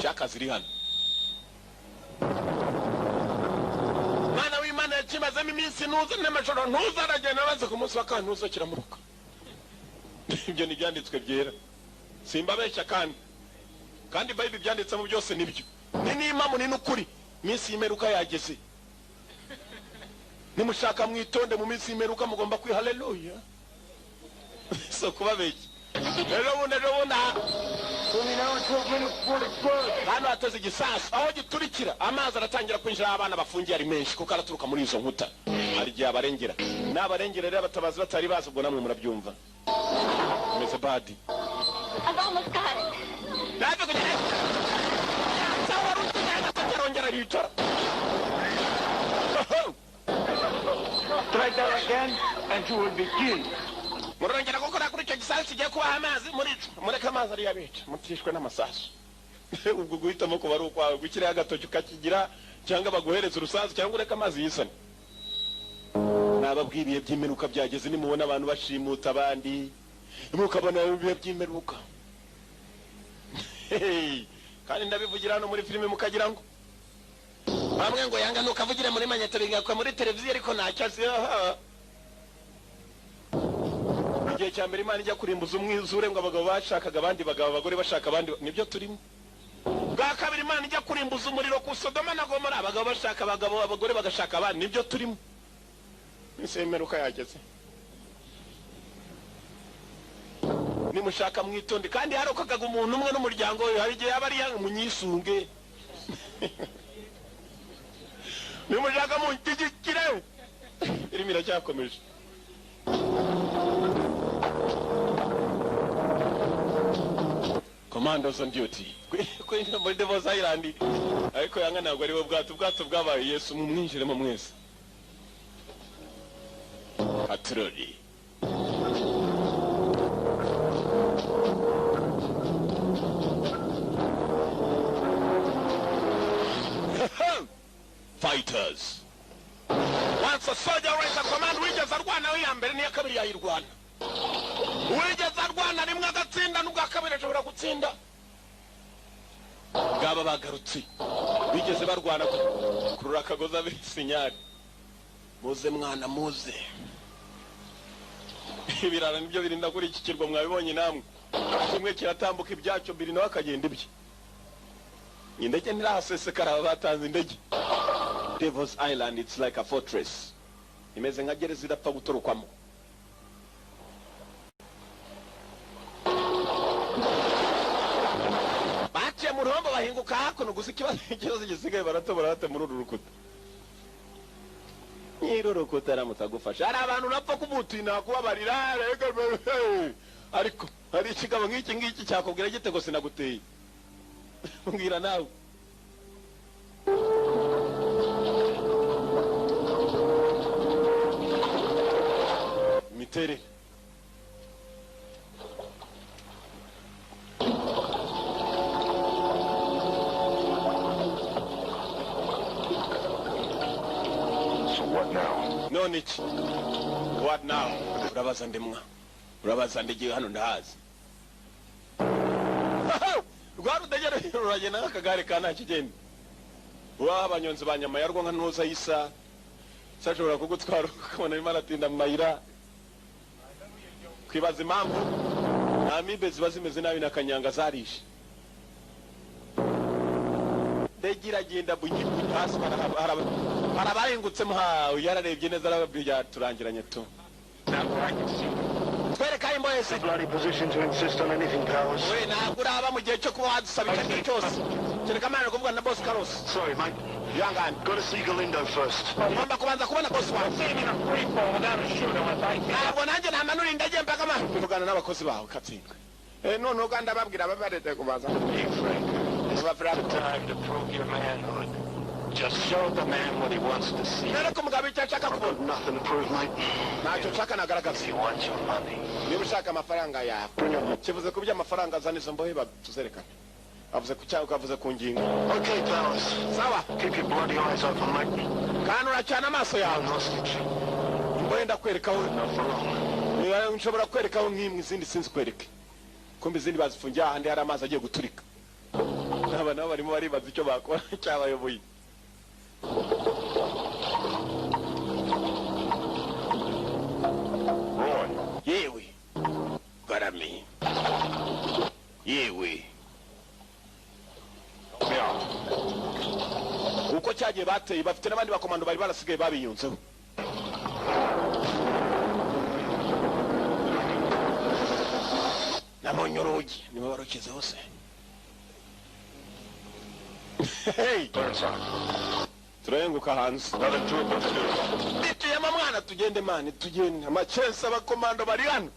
Shaka ziri hano. Mwana w'Imana yakimazemo iminsi ntuza n'amajoro ntuza, aragenda abaze ku munsi wa kantuza kiramuruka. Ibyo ni ibyanditswe byera, simbabeshya kandi kandi Bible byanditsemo byose nibyo. Ni n'impamo ni n'ukuri. Iminsi y'imperuka yageze, nimushaka mwitonde mu minsi y'imperuka mugomba kwi haleluya. So kubabeshya rero bundi hano hateze igisasu aho giturikira amazi aratangira kwinjira, abana bafungiye ari menshi kuko araturuka muri izo nkuta. Hari igihe abarengera n'abarengera rero abatabazi batari bazi, ubwo namwe murabyumva. Meze badi aricara. Try that again and you will be killed. Murongera gukora kuri icyo gisasu kigiye kubaha amazi muricwa. Mureke amazi ariyo abica, mutishwe n'amasasu. Ubwo guhitamo kuba ari ukwawe, gukiriho agatoki ukakigira cyangwa baguhereza urusasu cyangwa ureke amazi yisane. Nababwiye ibihe by'imperuka byageze, nimubona abantu bashimuta abandi mukabona ibihe by'imperuka. Kandi ndabivugira hano muri filime mukagira ngo bamwe ngo yanga nukavugire muri manyeto bingakwa muri televiziyo, ariko ntacyo azi. Igihe cya mbere Imana ijya kurimbuza umwizure ngo abagabo bashakaga abandi bagabo, abagore bashaka abandi, nibyo turimo. Bwa kabiri Imana ijya kurimbuza umuriro ku Sodoma na Gomora, abagabo bashaka abagabo, abagore bagashaka abandi, nibyo turimo. Iminsi y'imperuka yageze, nimushaka mwitonde. Kandi harokokaga umuntu umwe n'umuryango we, hari igihe yaba ari munyisunge. Nimushaka munshyigikire. Irimo iracyakomeje. Commandos on duty. Kwinjira muri Devil's Island. Ariko yanga ntabwo ari bo bwato, bwato bwabaye Yesu mumwinjiremo mwese. Patroli. Fighters. Once a soldier raised a command, wigeze arwana we ya mbere n'iya kabiri yayirwana. Wigeze arwana rimwe agatsinda n'ubwa kabiri ashobora gutsinda. Bwaba bagarutse. Bigeze barwana kurura akagoza bisinyari. Muze mwana muze. Ibirara nibyo birinda kuri iki kirwa mwabibonye namwe. Kimwe kiratambuka ibyacyo biri nawe akagenda ibye. Indege ntirahasesekara batanze indege. Devil's Island, it's like a fortress. Imeze nka gereza idapfa gutorokwamo. Baciye mu ruhombo bahinguka hakuno gusa ikibazo gisigaye baratobora bate muri uru rukuta. Nyiri urukuta aramutse agufasha. Hari abantu unapfa kubutina kubabarira ariko hari ikigabo nk'iki ngiki cyakubwira gite ngo sinaguteye. Mbwira nawe. Imiterere. So what now? None iki? What now? Urabaza ndemwa. Urabaza ndegiye hano ndahazi. Rwa rudegere ruragenda nk'akagare ka nta kigenda. Wa abanyonzi ba nyama yarwo nka ntuza yisa. Sashobora kugutwara ukabona arimo aratinda mu mayira. Kwibaza impamvu amibe ziba zimeze nabi na kanyanga zarishe. Ndege iragenda bunyi hasi harabahingutsemo yararebye neza arababwira turangiranye tu. Twereka imbohe se. Bloody position to insist on anything, Powers. We ntabwo uraba mu gihe cyo kuba wadusaba icyo ari cyo cyose. Kereka amana kuvuga na boss Carlos. Sorry, mate. Ihangane. Got to see Galindo first. Ngomba kubanza kubona boss wawe. Ntabwo nanjye namanura indege mpaka mvugana n'abakozi bawe katsindwe. None uganda babwira babarete kubaza. Hey, Frank. This is the time to prove your manhood. Just show the man what he wants to see. Nereka umugabo icyo ashaka kubona. Nothing to prove, mate. Ntacyo nshaka nagaragaza. If you want your money. Niba ushaka amafaranga yawe. Kivuze ku by'amafaranga azana izo mbohe tuzerekane. Avuze ku cyago avuze ku ngingo. Okay, Powers. Sawa. Keep your bloody eyes open, mate. Kandi uracana amaso yawe. Hostage. Imbohe ndakwerekaho. Not for long. Niba nshobora kwerekaho nk'imwe izindi sinzi kwereke. Kumbe izindi bazifungiye ahandi hari amazi agiye guturika. Aba nabo barimo baribaza icyo bakora cyabayoboye. Roy. Yewe. Garami. Yewe. Uko cyagiye bateye bafite n'abandi bakomando bari barasigaye babiyunzeho. Nabonye urugi nibo barukize hose. Hey! Turayenguka hanze. Bituyemo mwana tugende mani tugende. Amacensa abakomando bari hano.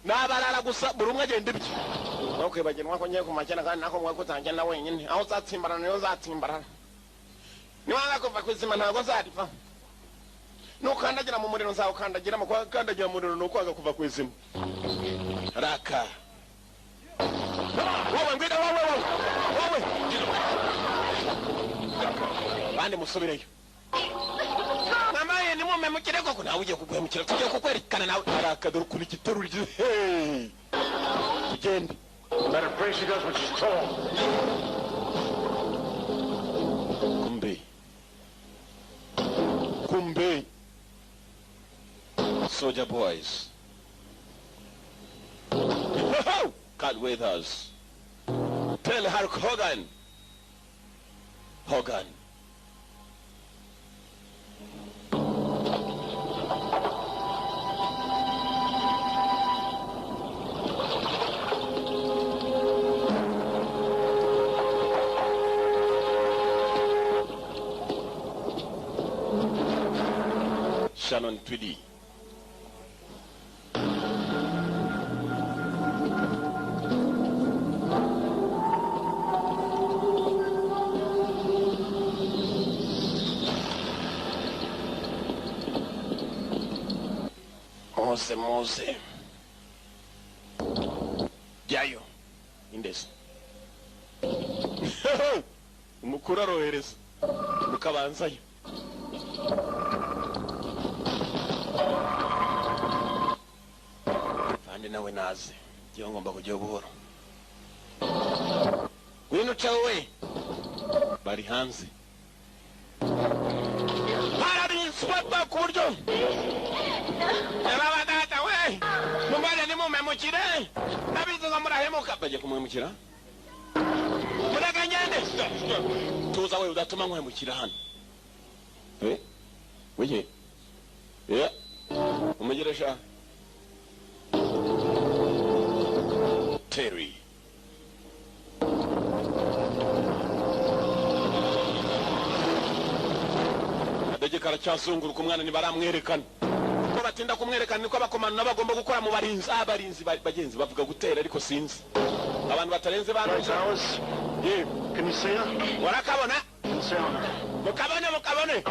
N'abarara gusa buri umwe agenda ibye. Ntukwibagiranwa ko ngiye ku makena kandi nako mwe kutagenda wenyine. Aho uzatsimbarana niyo uzatsimbarana. Niwanga kuva ku izima ntabwo nzariva. Nukandagira mu muriro nzawukandagira mu kandagira mu muriro nukwanga kuva ku izima. Raka. Wowe ngwino wowe wowe. Wowe. Bande musubireyo. Mama ye nimumemukire koko nawe ugiye kuguhemukira tugiye kukwerekana nawe. Araka dore ukuntu igiteruro hey. Tugende. Better pray she does what she's told. Kumbe. Kumbe. Soldier boys. God with us. Tell Hulk Hogan. Hogan. Shannon Tweedy. Muze muze. Jyayo. Indese. Umukuru arohereza. Mukabanzayo. Kandi nawe naze. Ngiye ngomba kujya buhoro. Ngwino cawe. Bari hanze. Pararinswa ku buryo. Baba data we. Mumbane ni mumemukire. Nabizi ngo murahemuka. Bagiye kumwemukira. Muraganyende. Tuza we udatuma nkwemukira hano. Eh? Weye. Eh? Umugeresha. Terry. Adege karacyazunguruka umwana ntibaramwerekana. Kuko batinda kumwerekana niko abakomando bagomba gukora mu barinzi. Abarinzi bagenzi bavuga gutera ariko sinzi. Abantu batarenze bantu. Yeah. Can you see her? Warakabona? Mukabone mukabone.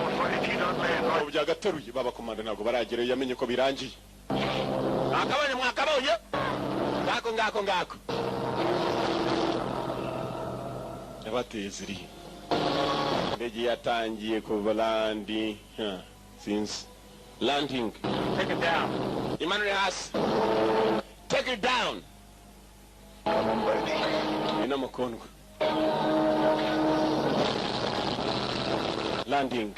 Ubu byagateruye babakomando ntabwo baragerayo yamenye ko birangiye. Mwakabonye mwakabonye. Ngako ngako ngako. Yabateye ziri. Indege yatangiye kuva landi. Since landing. Take it down. Imanure hasi. Take it down. Come on, baby. Ina mukundwa. Landing.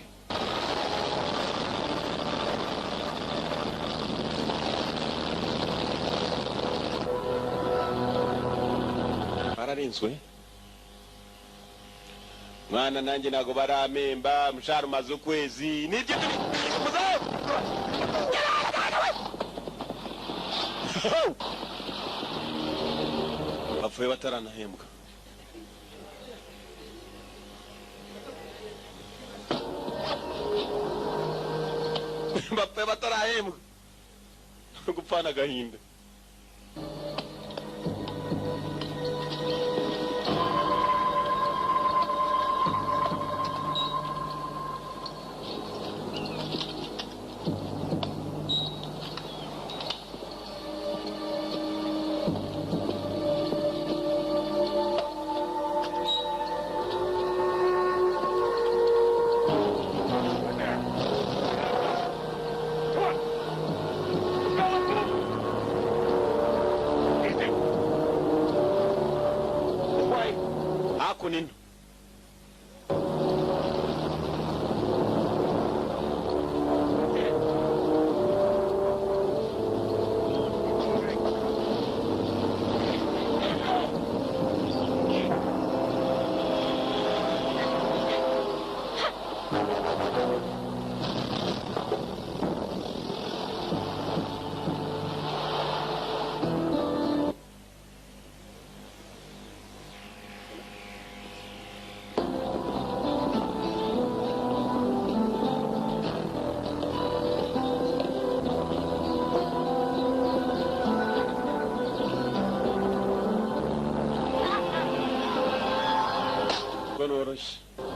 Bararinzwe. Mwana nanjye ntago baramemba mushahara umaze ukwezi nibyo bapfuye bataranahembwa. Bapfuye batarahembwa gupfana agahinda.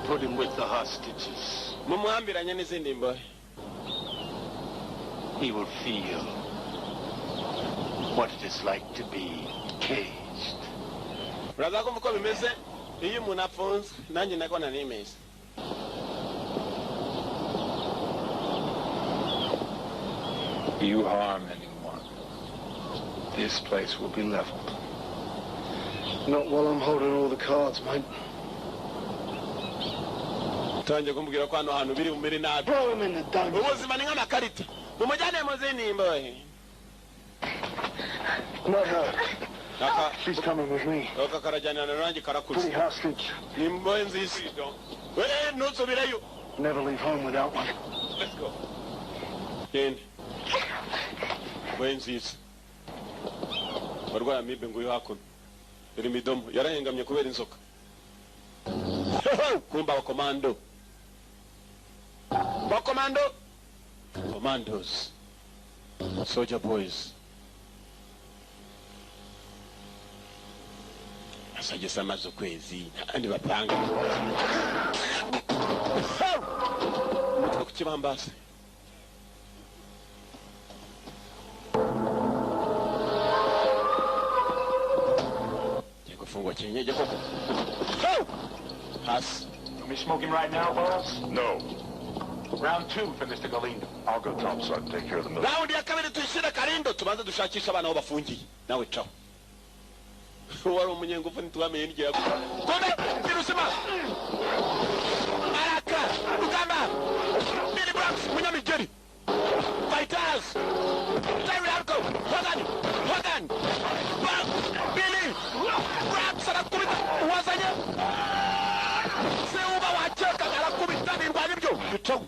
Put him with the hostages. Mumuhambiranye n'izindi mbohe. He will feel what it is like to be caged. Uraza kumva uko bimeze iyo umuntu afunzwe nanjye nako nimeze. You harm anyone, this place will be leveled. Not while I'm holding all the cards, mate. Tangiye kumbwira ko hano hantu biri bumere nabi. Ubuzima ni nk'amakarita. Mumujyane mu zindi mbohe. Not her. She's coming with me. Aka karajyana nanjye karakuze. Pretty hostage. Ni imbohe nziza. We ntusubireyo. Never leave home without one. Let's go. Genda. Imbohe nziza. Barwaye amibe nguyu hakuno. Iri midomo yarahengamye kubera inzoka. Kumba abakomando. Bakomando. Commandos. Soldier boys. Asagesa amaze ukwezi andi bapanga. Umutwe ku kibambasi. Kinyege koko. Hasi. Want me smoking right now, boss? No. Round 2 for Mr. Galindo. I'll go topside and take care of the military. Round ya kabiri tuyishyire Galindo, tubanze dushakishe abana aho bafungiye. Nawe caho. Wari umunyengufu ntitwamenye n'igihe yaguye. Kome Birusima Araka Rugamba Billy Blanks Munyamigeri Fighters Terry Harko Hogan Hogan Billy Blanks arakubita uwazanye se uba wakeka arakubita birwanya ibyo gicaho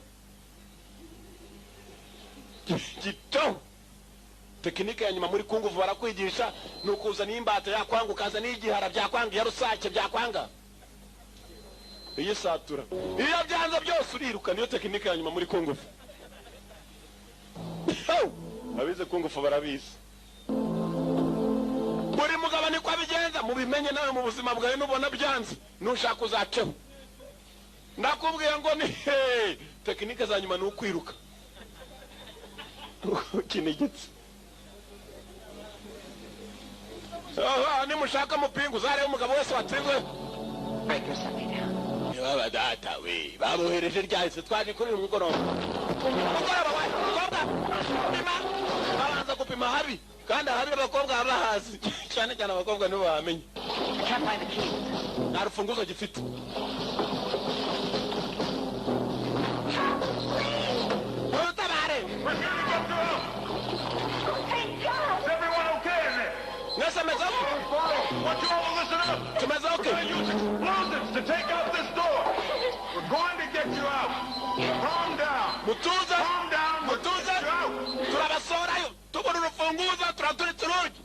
gicaho. Tekinike ya nyuma muri kungufu barakwigisha nukuza n'imbata yakwanga ukaza n'igihara byakwanga ya rusake byakwanga iyisatura iyo byanze byose uriruka. Niyo tekinike ya nyuma muri kungufu. Abize kungufu barabizi. Buri mugabo niko abigenza, mubimenye nawe mu buzima bwawe nubona byanze nushaka uzaceho. Ndakubwiye ngo ni tekinike za nyuma ni ukwiruka kinigitse. Nimushaka mupingu uzarebe umugabo wese watsinzwe. Baba data we babohereje ryahise twaje kuri uyu mugoroba. Mugoroba wa mukobwa pima, babanza gupima habi kandi ahabi abakobwa babahazi cyane cyane abakobwa nibo bamenye. Nta rufunguzo gifite. Utabare. Want you all to listen up. We're going to use explosives to take out this door. We're going to get you out. Calm down. Mutuza. Calm down. Mutuza. Turabasorayo. Tubona urufunguzo turaturitse urugi.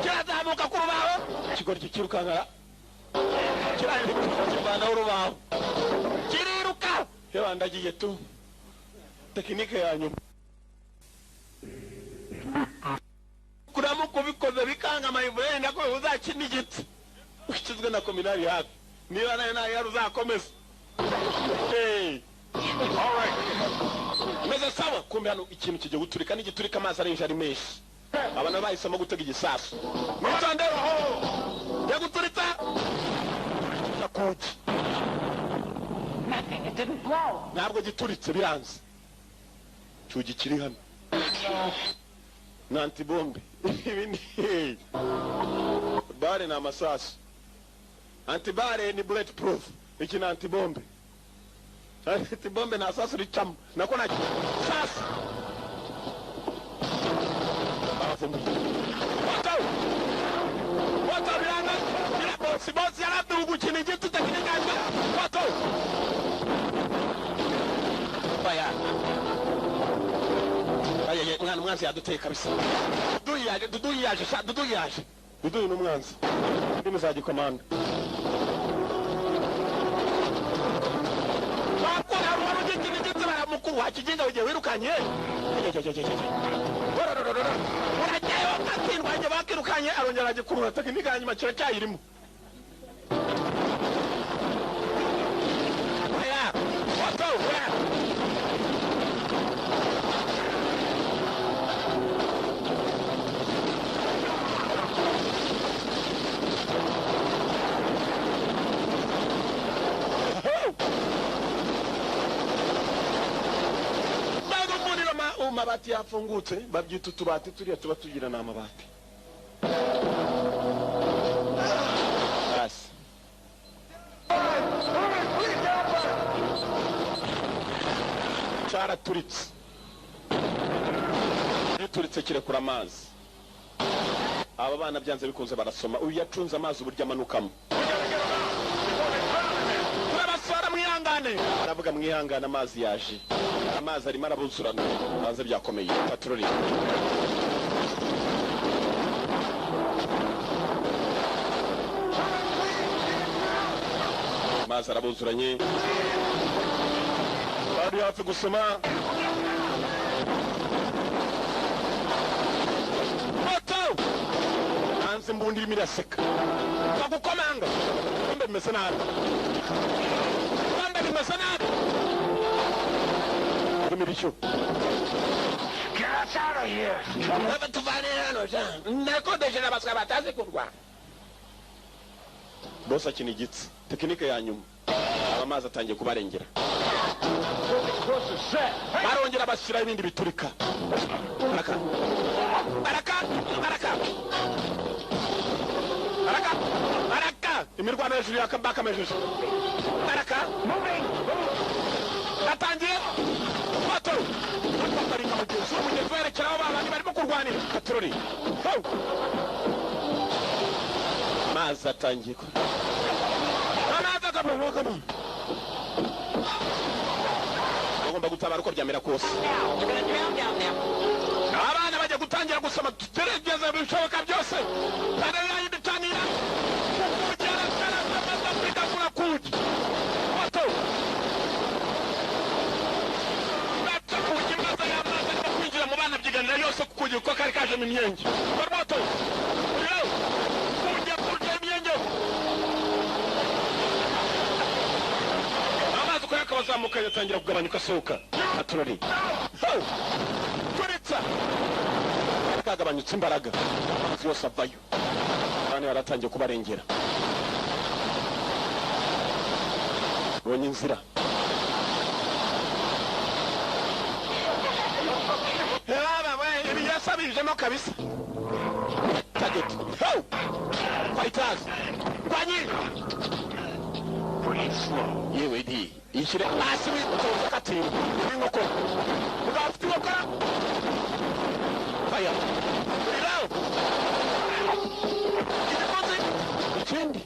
Kirazamuka ku rubaho ikigoryi kirukankara kirivanaho urubaho kiriruka. Yewe ndagiye tu tekinike ya nyuma kuramuka ubikoze bikanga amayivure nako uzakina igiti ukizwe na kominari hafi niba nayo nayo uzakomeza. Meze sawa. Kumbe hano ikintu kigiye guturika n'igiturika amazi arenje ari menshi. Abana bahisemo gutega igisasu. Mwitonde ya guturitsa kuki. Ntabwo gituritse biranze. Cyugi kiri hano. Na antibombe. Ibi ni bare na amasasu. Antibare ni bullet proof. Iki ni antibombe. Antibombe na sasu ricamo. Nako na sasu. Moto biranga bosi bosi yaradugu igiti tekinike moto baya aye mwana umwanzi yaduteye kabisa. Duduyaje sha duduyaje duduyu n'umwanzi ndimi za gikomanda bakora ruwa igiti baramukuru wakiginga ugiye wirukanye urajyayo akatsindwa njye bakirukanye arongera agikurura tekinike ya nyuma kiracyayirimo. Amabati yafungutse babyita utubati turiya tuba tugira ni amabati. Hasi cyaraturitse gituritse kirekura amazi. Aba bana byanze bikunze barasoma. Uyu yacunze amazi uburyo amanukamo. Turabasora mwihangane. Aravuga mwihangane amazi yaje. Amazi arimo arabuzurana hanze byakomeye. Patroli amazi arabuzuranye bari hafi gusoma. Moto hanze imbundi irimo iraseka. Bagukomanga. Kumbe bimeze nabi. Kumbe bimeze nabi. Imirishyo. Get us out of here. Nakodesheje abaswa batazi kurwana. Boss akina igitsi. Tekinike ya nyuma. Amazi atangiye kubarengera. Barongera bashyira ibindi biturika. Baraka. Baraka. Baraka. Baraka. Baraka. Imirwano hejuru yakabakamejeje. Baraka. Atangiye. Moto. Akaparika mugenzi umugenzi werekera aho babandi barimo kurwanira. Katurori. Amazi atangiye. Amazi akamara. Bagomba gutabara uko byamera kose. Abana bajya gutangira gusoma tugerageza ibishoboka byose. Barayibitanira. Kwinjira mu bana byiganira yose kukugira uko kari kajemo imyenge. Barwato. Kujya kurya imyenge. Amazi uko yakabazamuka yatangira kugabanyuka asohoka. Aturori. Turitsa. Kagabanyutse imbaraga. Amazi yose avayo. Abana baratangiye kubarengera. Bonye inzira. Yasabijemo kabisa. Target. Ho! Fighters. Kwanyi. Breathe slow. Yewe di. Ishyire hasi witoza katimba. Inkoko. Ugafite inkokora. Fire. Rero. Igikoze. Ikindi.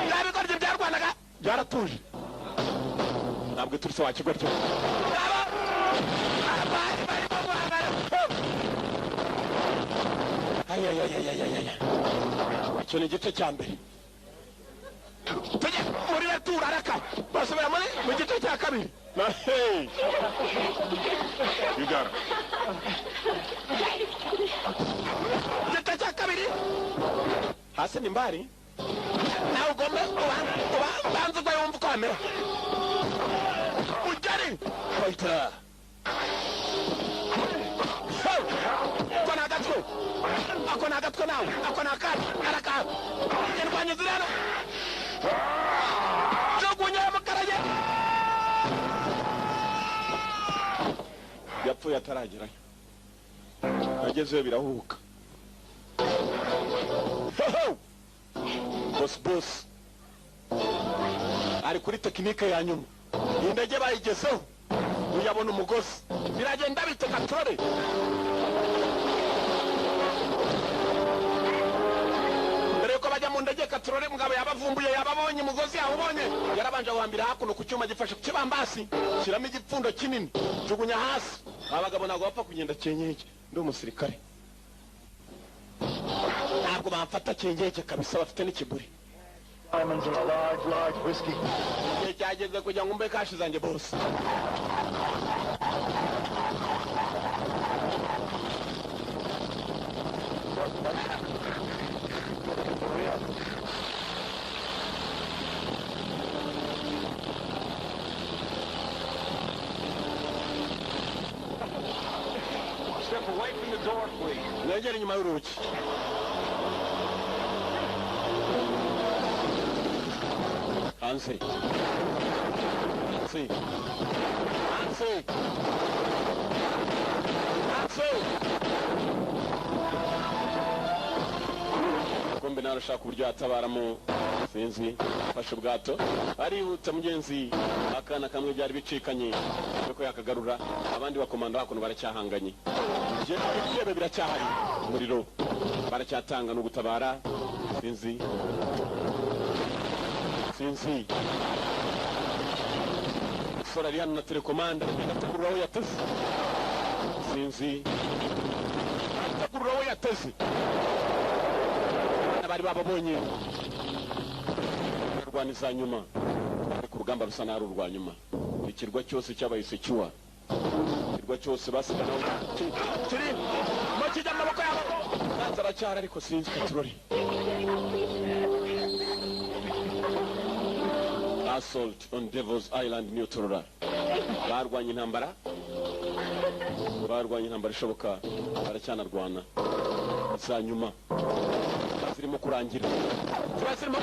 Byabigoryi byarwanaga. Byaratuje. Ntabwo turutse wa kigoryi. Icyo ni igice cya mbere. Tujye muri retura araka. Basubira muri mu gice cya kabiri. You got it. Igice cya kabiri. Hasi ni mbari. Nawe ugomba ubanza ugwaye wumva uko hamera. Ugeri! Fighter! Ako ni agatwe! Ako ni agatwe nawe! Ako ni akandi! Araka! Indwanyi ziri hano! Jugunya mukarage! Yapfuye ataragerayo. Agezeyo birahuka. Boss boss ari kuri tekinike ya nyuma. Indege bayigezeho uyabona umugozi biragenda biteka turore. Mbere yuko bajya mu ndege katurore mugabo yabavumbuye yababonye umugozi yawubonye yarabanje guhambira hakuno ku cyuma gifashe ku kibambasi shyiramo igipfundo kinini jugunya hasi. Abagabo ntabwo bapfa kugenda kenyege. Ndi umusirikare ntabwo bamfata kenyege kabisa bafite n'ikiburi. Diamonds and a large, large whiskey. Igihe cyageze kugira ngo mbe kashi zanjye bose. Step away from the door, please. Mwegere inyuma y'urugi. Hanze. Hanze. Hanze. Hanze. Kumbe nawe ushaka uburyo yatabaramo sinzi afashe ubwato arihuta mugenzi akana kamwe byari bicikanye kuko yakagarura abandi bakomanda hakuno baracyahanganye ibyebe biracyahari umuriro baracyatanga no gutabara sinzi sinzi sora ari hano na telekomanda ategura aho yateze sinzi ategura aho yateze bari bababonye barwaniza nyuma ariko urugamba rusa n'ari urwa nyuma. Ikirwa cyose cyabaye sekiwa. Ikirwa Ikirwa cyose basigana kiri mu kijya amaboko yabo. Nanze aracyari ariko sinzi katurori. Assault on Devil's Island New Torora. Barwanye intambara. Barwanye intambara ishoboka, baracyanarwana. Za nyuma zirimo kurangira. Ziba zirimo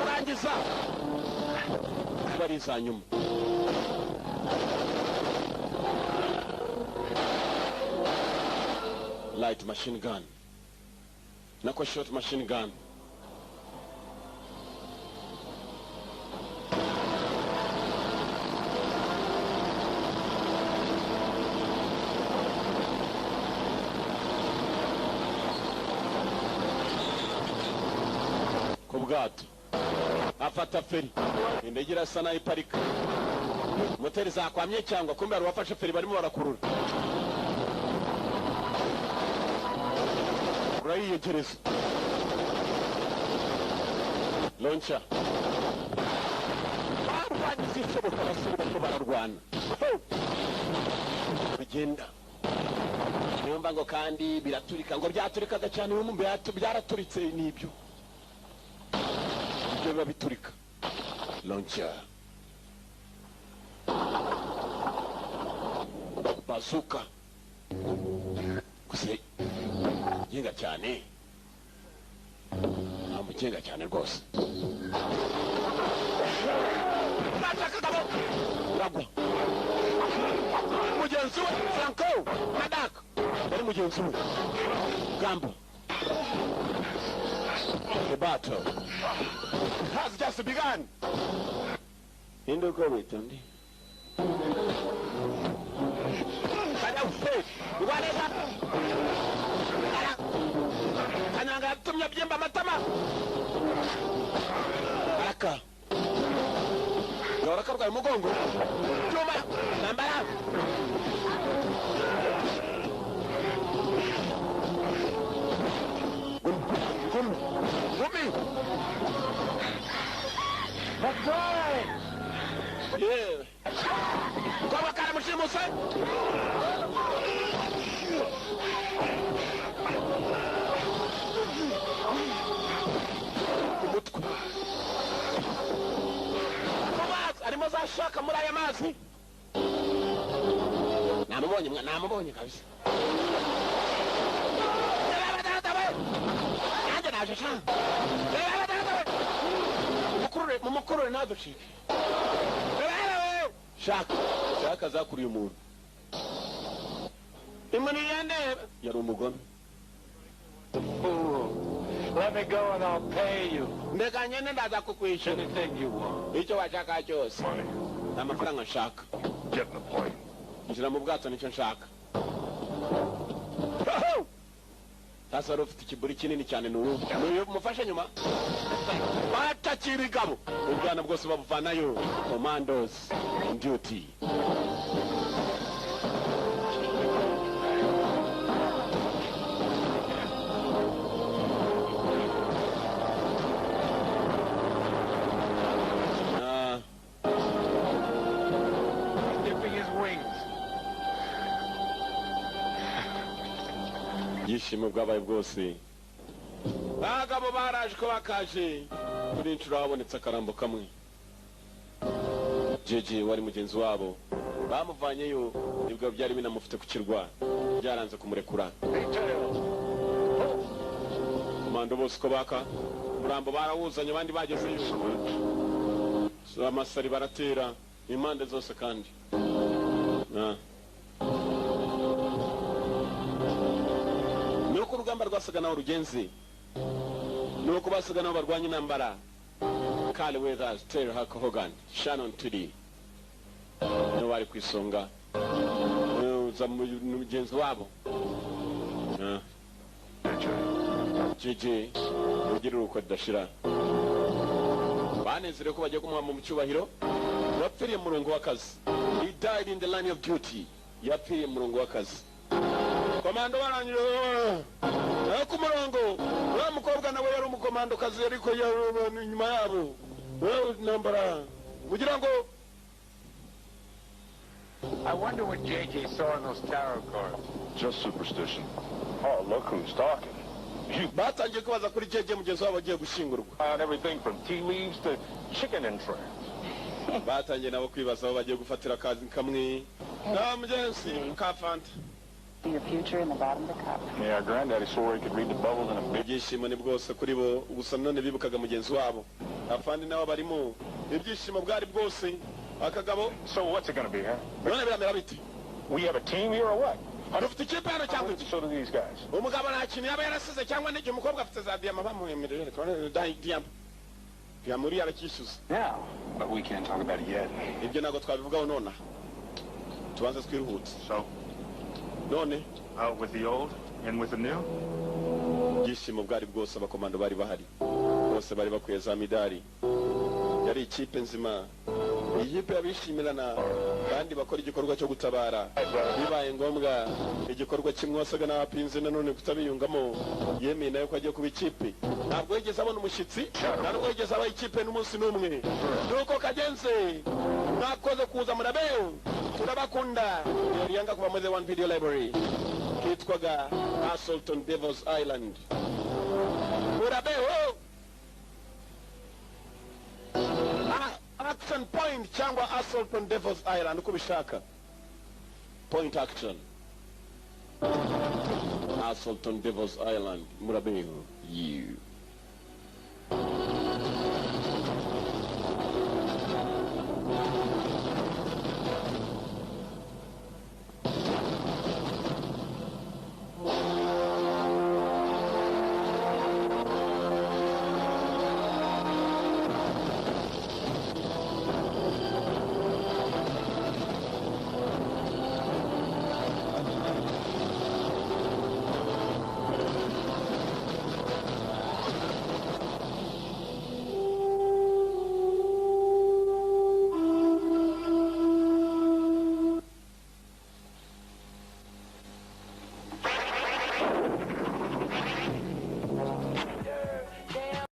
kurangiza. Ziba ari iza nyuma. Light machine gun. Nako short machine gun. Kubwato afata feri, indege irasa nayo iparika, moteri zakwamye cyangwa kumbe hari uwafashe feri barimo barakurura, urayiyegereza lonca barwanya izishoboka, basubira ko bararwana bagenda. Niyo ngo kandi biraturika, ngo byaturikaga cyane, byaraturitse nibyo biba biturika. Launcher, bazooka, gusa genga cyane, ntamugenga cyane rwose. Kagabo uragwa mugenzi we Franco Madak yari mugenzi we Gambo. The battle has just begun. Ninde uko wita undi? Kanyanga yatumye abyimba amatama. Araka. Gahora karwaye umugongo. Cyuma nambara. Gumi. Gumi. McBride! Yeah. Kwa karamushimuse. Umutwe. Mumazi arimo zashaka muri aya mazi. Namubonye mwa, namubonye kabisa. Nanjye naje sha. Mumukurure ntaducike. Shaka, shaka zakuriye umuntu. Imuni yande yari umugome. The fool. Let me go and I'll pay you. Ndeka nyene ndaza kukwishyura. Anything you want. Icyo washaka cyose. Nta mafaranga nshaka. Get in the plane. Injira mu bwato nicyo nshaka. Sasa wari ufite ikiburi kinini cyane n'ubu. Mufashe nyuma. Batakira igabo. Ubwana bwose babuvanayo. Commandos on duty. Dipping his wings. Ibyishimo bwabaye bwose. Abagabo baraje ko bakaje. Kuri inshuro habonetse akarambo kamwe. JJ wari mugenzi wabo bamuvanyeyo, nibwo byari binamufite ku kirwa, byaranze kumurekura. Komando bose ko baka umurambo barawuzanye, abandi bagezeyo. Amasari baratera impande zose kandi. Nuko urugamba rwasaga naho rugenzi, nuko basaga naho barwanya intambara. Carl Weathers, Terry Hulk Hogan, Shannon Tweedy nibo bari ku isonga. Uza mugenzi wabo JJ ugira uruko ridashira. Banezerewe ko bagiye kumuha mu cyubahiro. Yapfiriye mu murongo w'akazi. He died in the line of duty. Yapfiriye mu murongo w'akazi. Komando barangije ku murongo. Wa mukobwa nawe yari umukomando kazi, ariko inyuma yabo ntambara mugira ngo I wonder what JJ saw in those tarot cards. Just superstition. Oh, look who's talking. Batangiye kubaza kuri JJ, mugenzi wabo agiye gushyingurwa. On everything from tea leaves to chicken entrails. Batangiye nabo kwibaza aho bagiye gufatira akazi kamwe na mugenzi ka Fanta. Your future in the bottom of the cup. Yeah, Granddaddy swore he could read the bubbles in a big. Ibyishimo ni bwose kuri bo, gusa none bibukaga mugenzi wabo. Afandi nabo barimo, ibyishimo bwari bwose akagabo. So what's it gonna be, huh? None biramera bite? We have a team here or what? Dufite ikipe hano cyangwa iki? So do these guys. Umugabo nta kintu yaba yarasize, cyangwa n'igihe umukobwa afite za diyama bamuhemerera, diyama, diyama uriya aracyishyuza. Now, but we can't talk about it yet. Ibyo ntabwo twabivugaho nonaha, tubanze twiruhutse. So, none out with the old, in with the new? Ibyishimo bwari bwose, abakomando bari bahari bose bari bakwiye za midari. Yari ikipe nzima, ikipe y'abishimirana kandi bakora igikorwa cyo gutabara bibaye ngombwa. Igikorwa kimwe wasaga n'abapinze nanone kutabiyungamo, yemeye nayo ko agiye kuba ikipe. Ntabwo yigeze abona umushyitsi, ntabwo yigeze aba ikipe n'umunsi n'umwe. Nuko kagenze, mwakoze kuza, murabeho, turabakunda. Yari yanga kuva muri The One Video Library, kitwaga Assault on Devil's Island. Murabeho. Action Point cyangwa Assault on Devil's Island, uko ubishaka. Point Action, Assault on Devil's Island. Murabeho. You.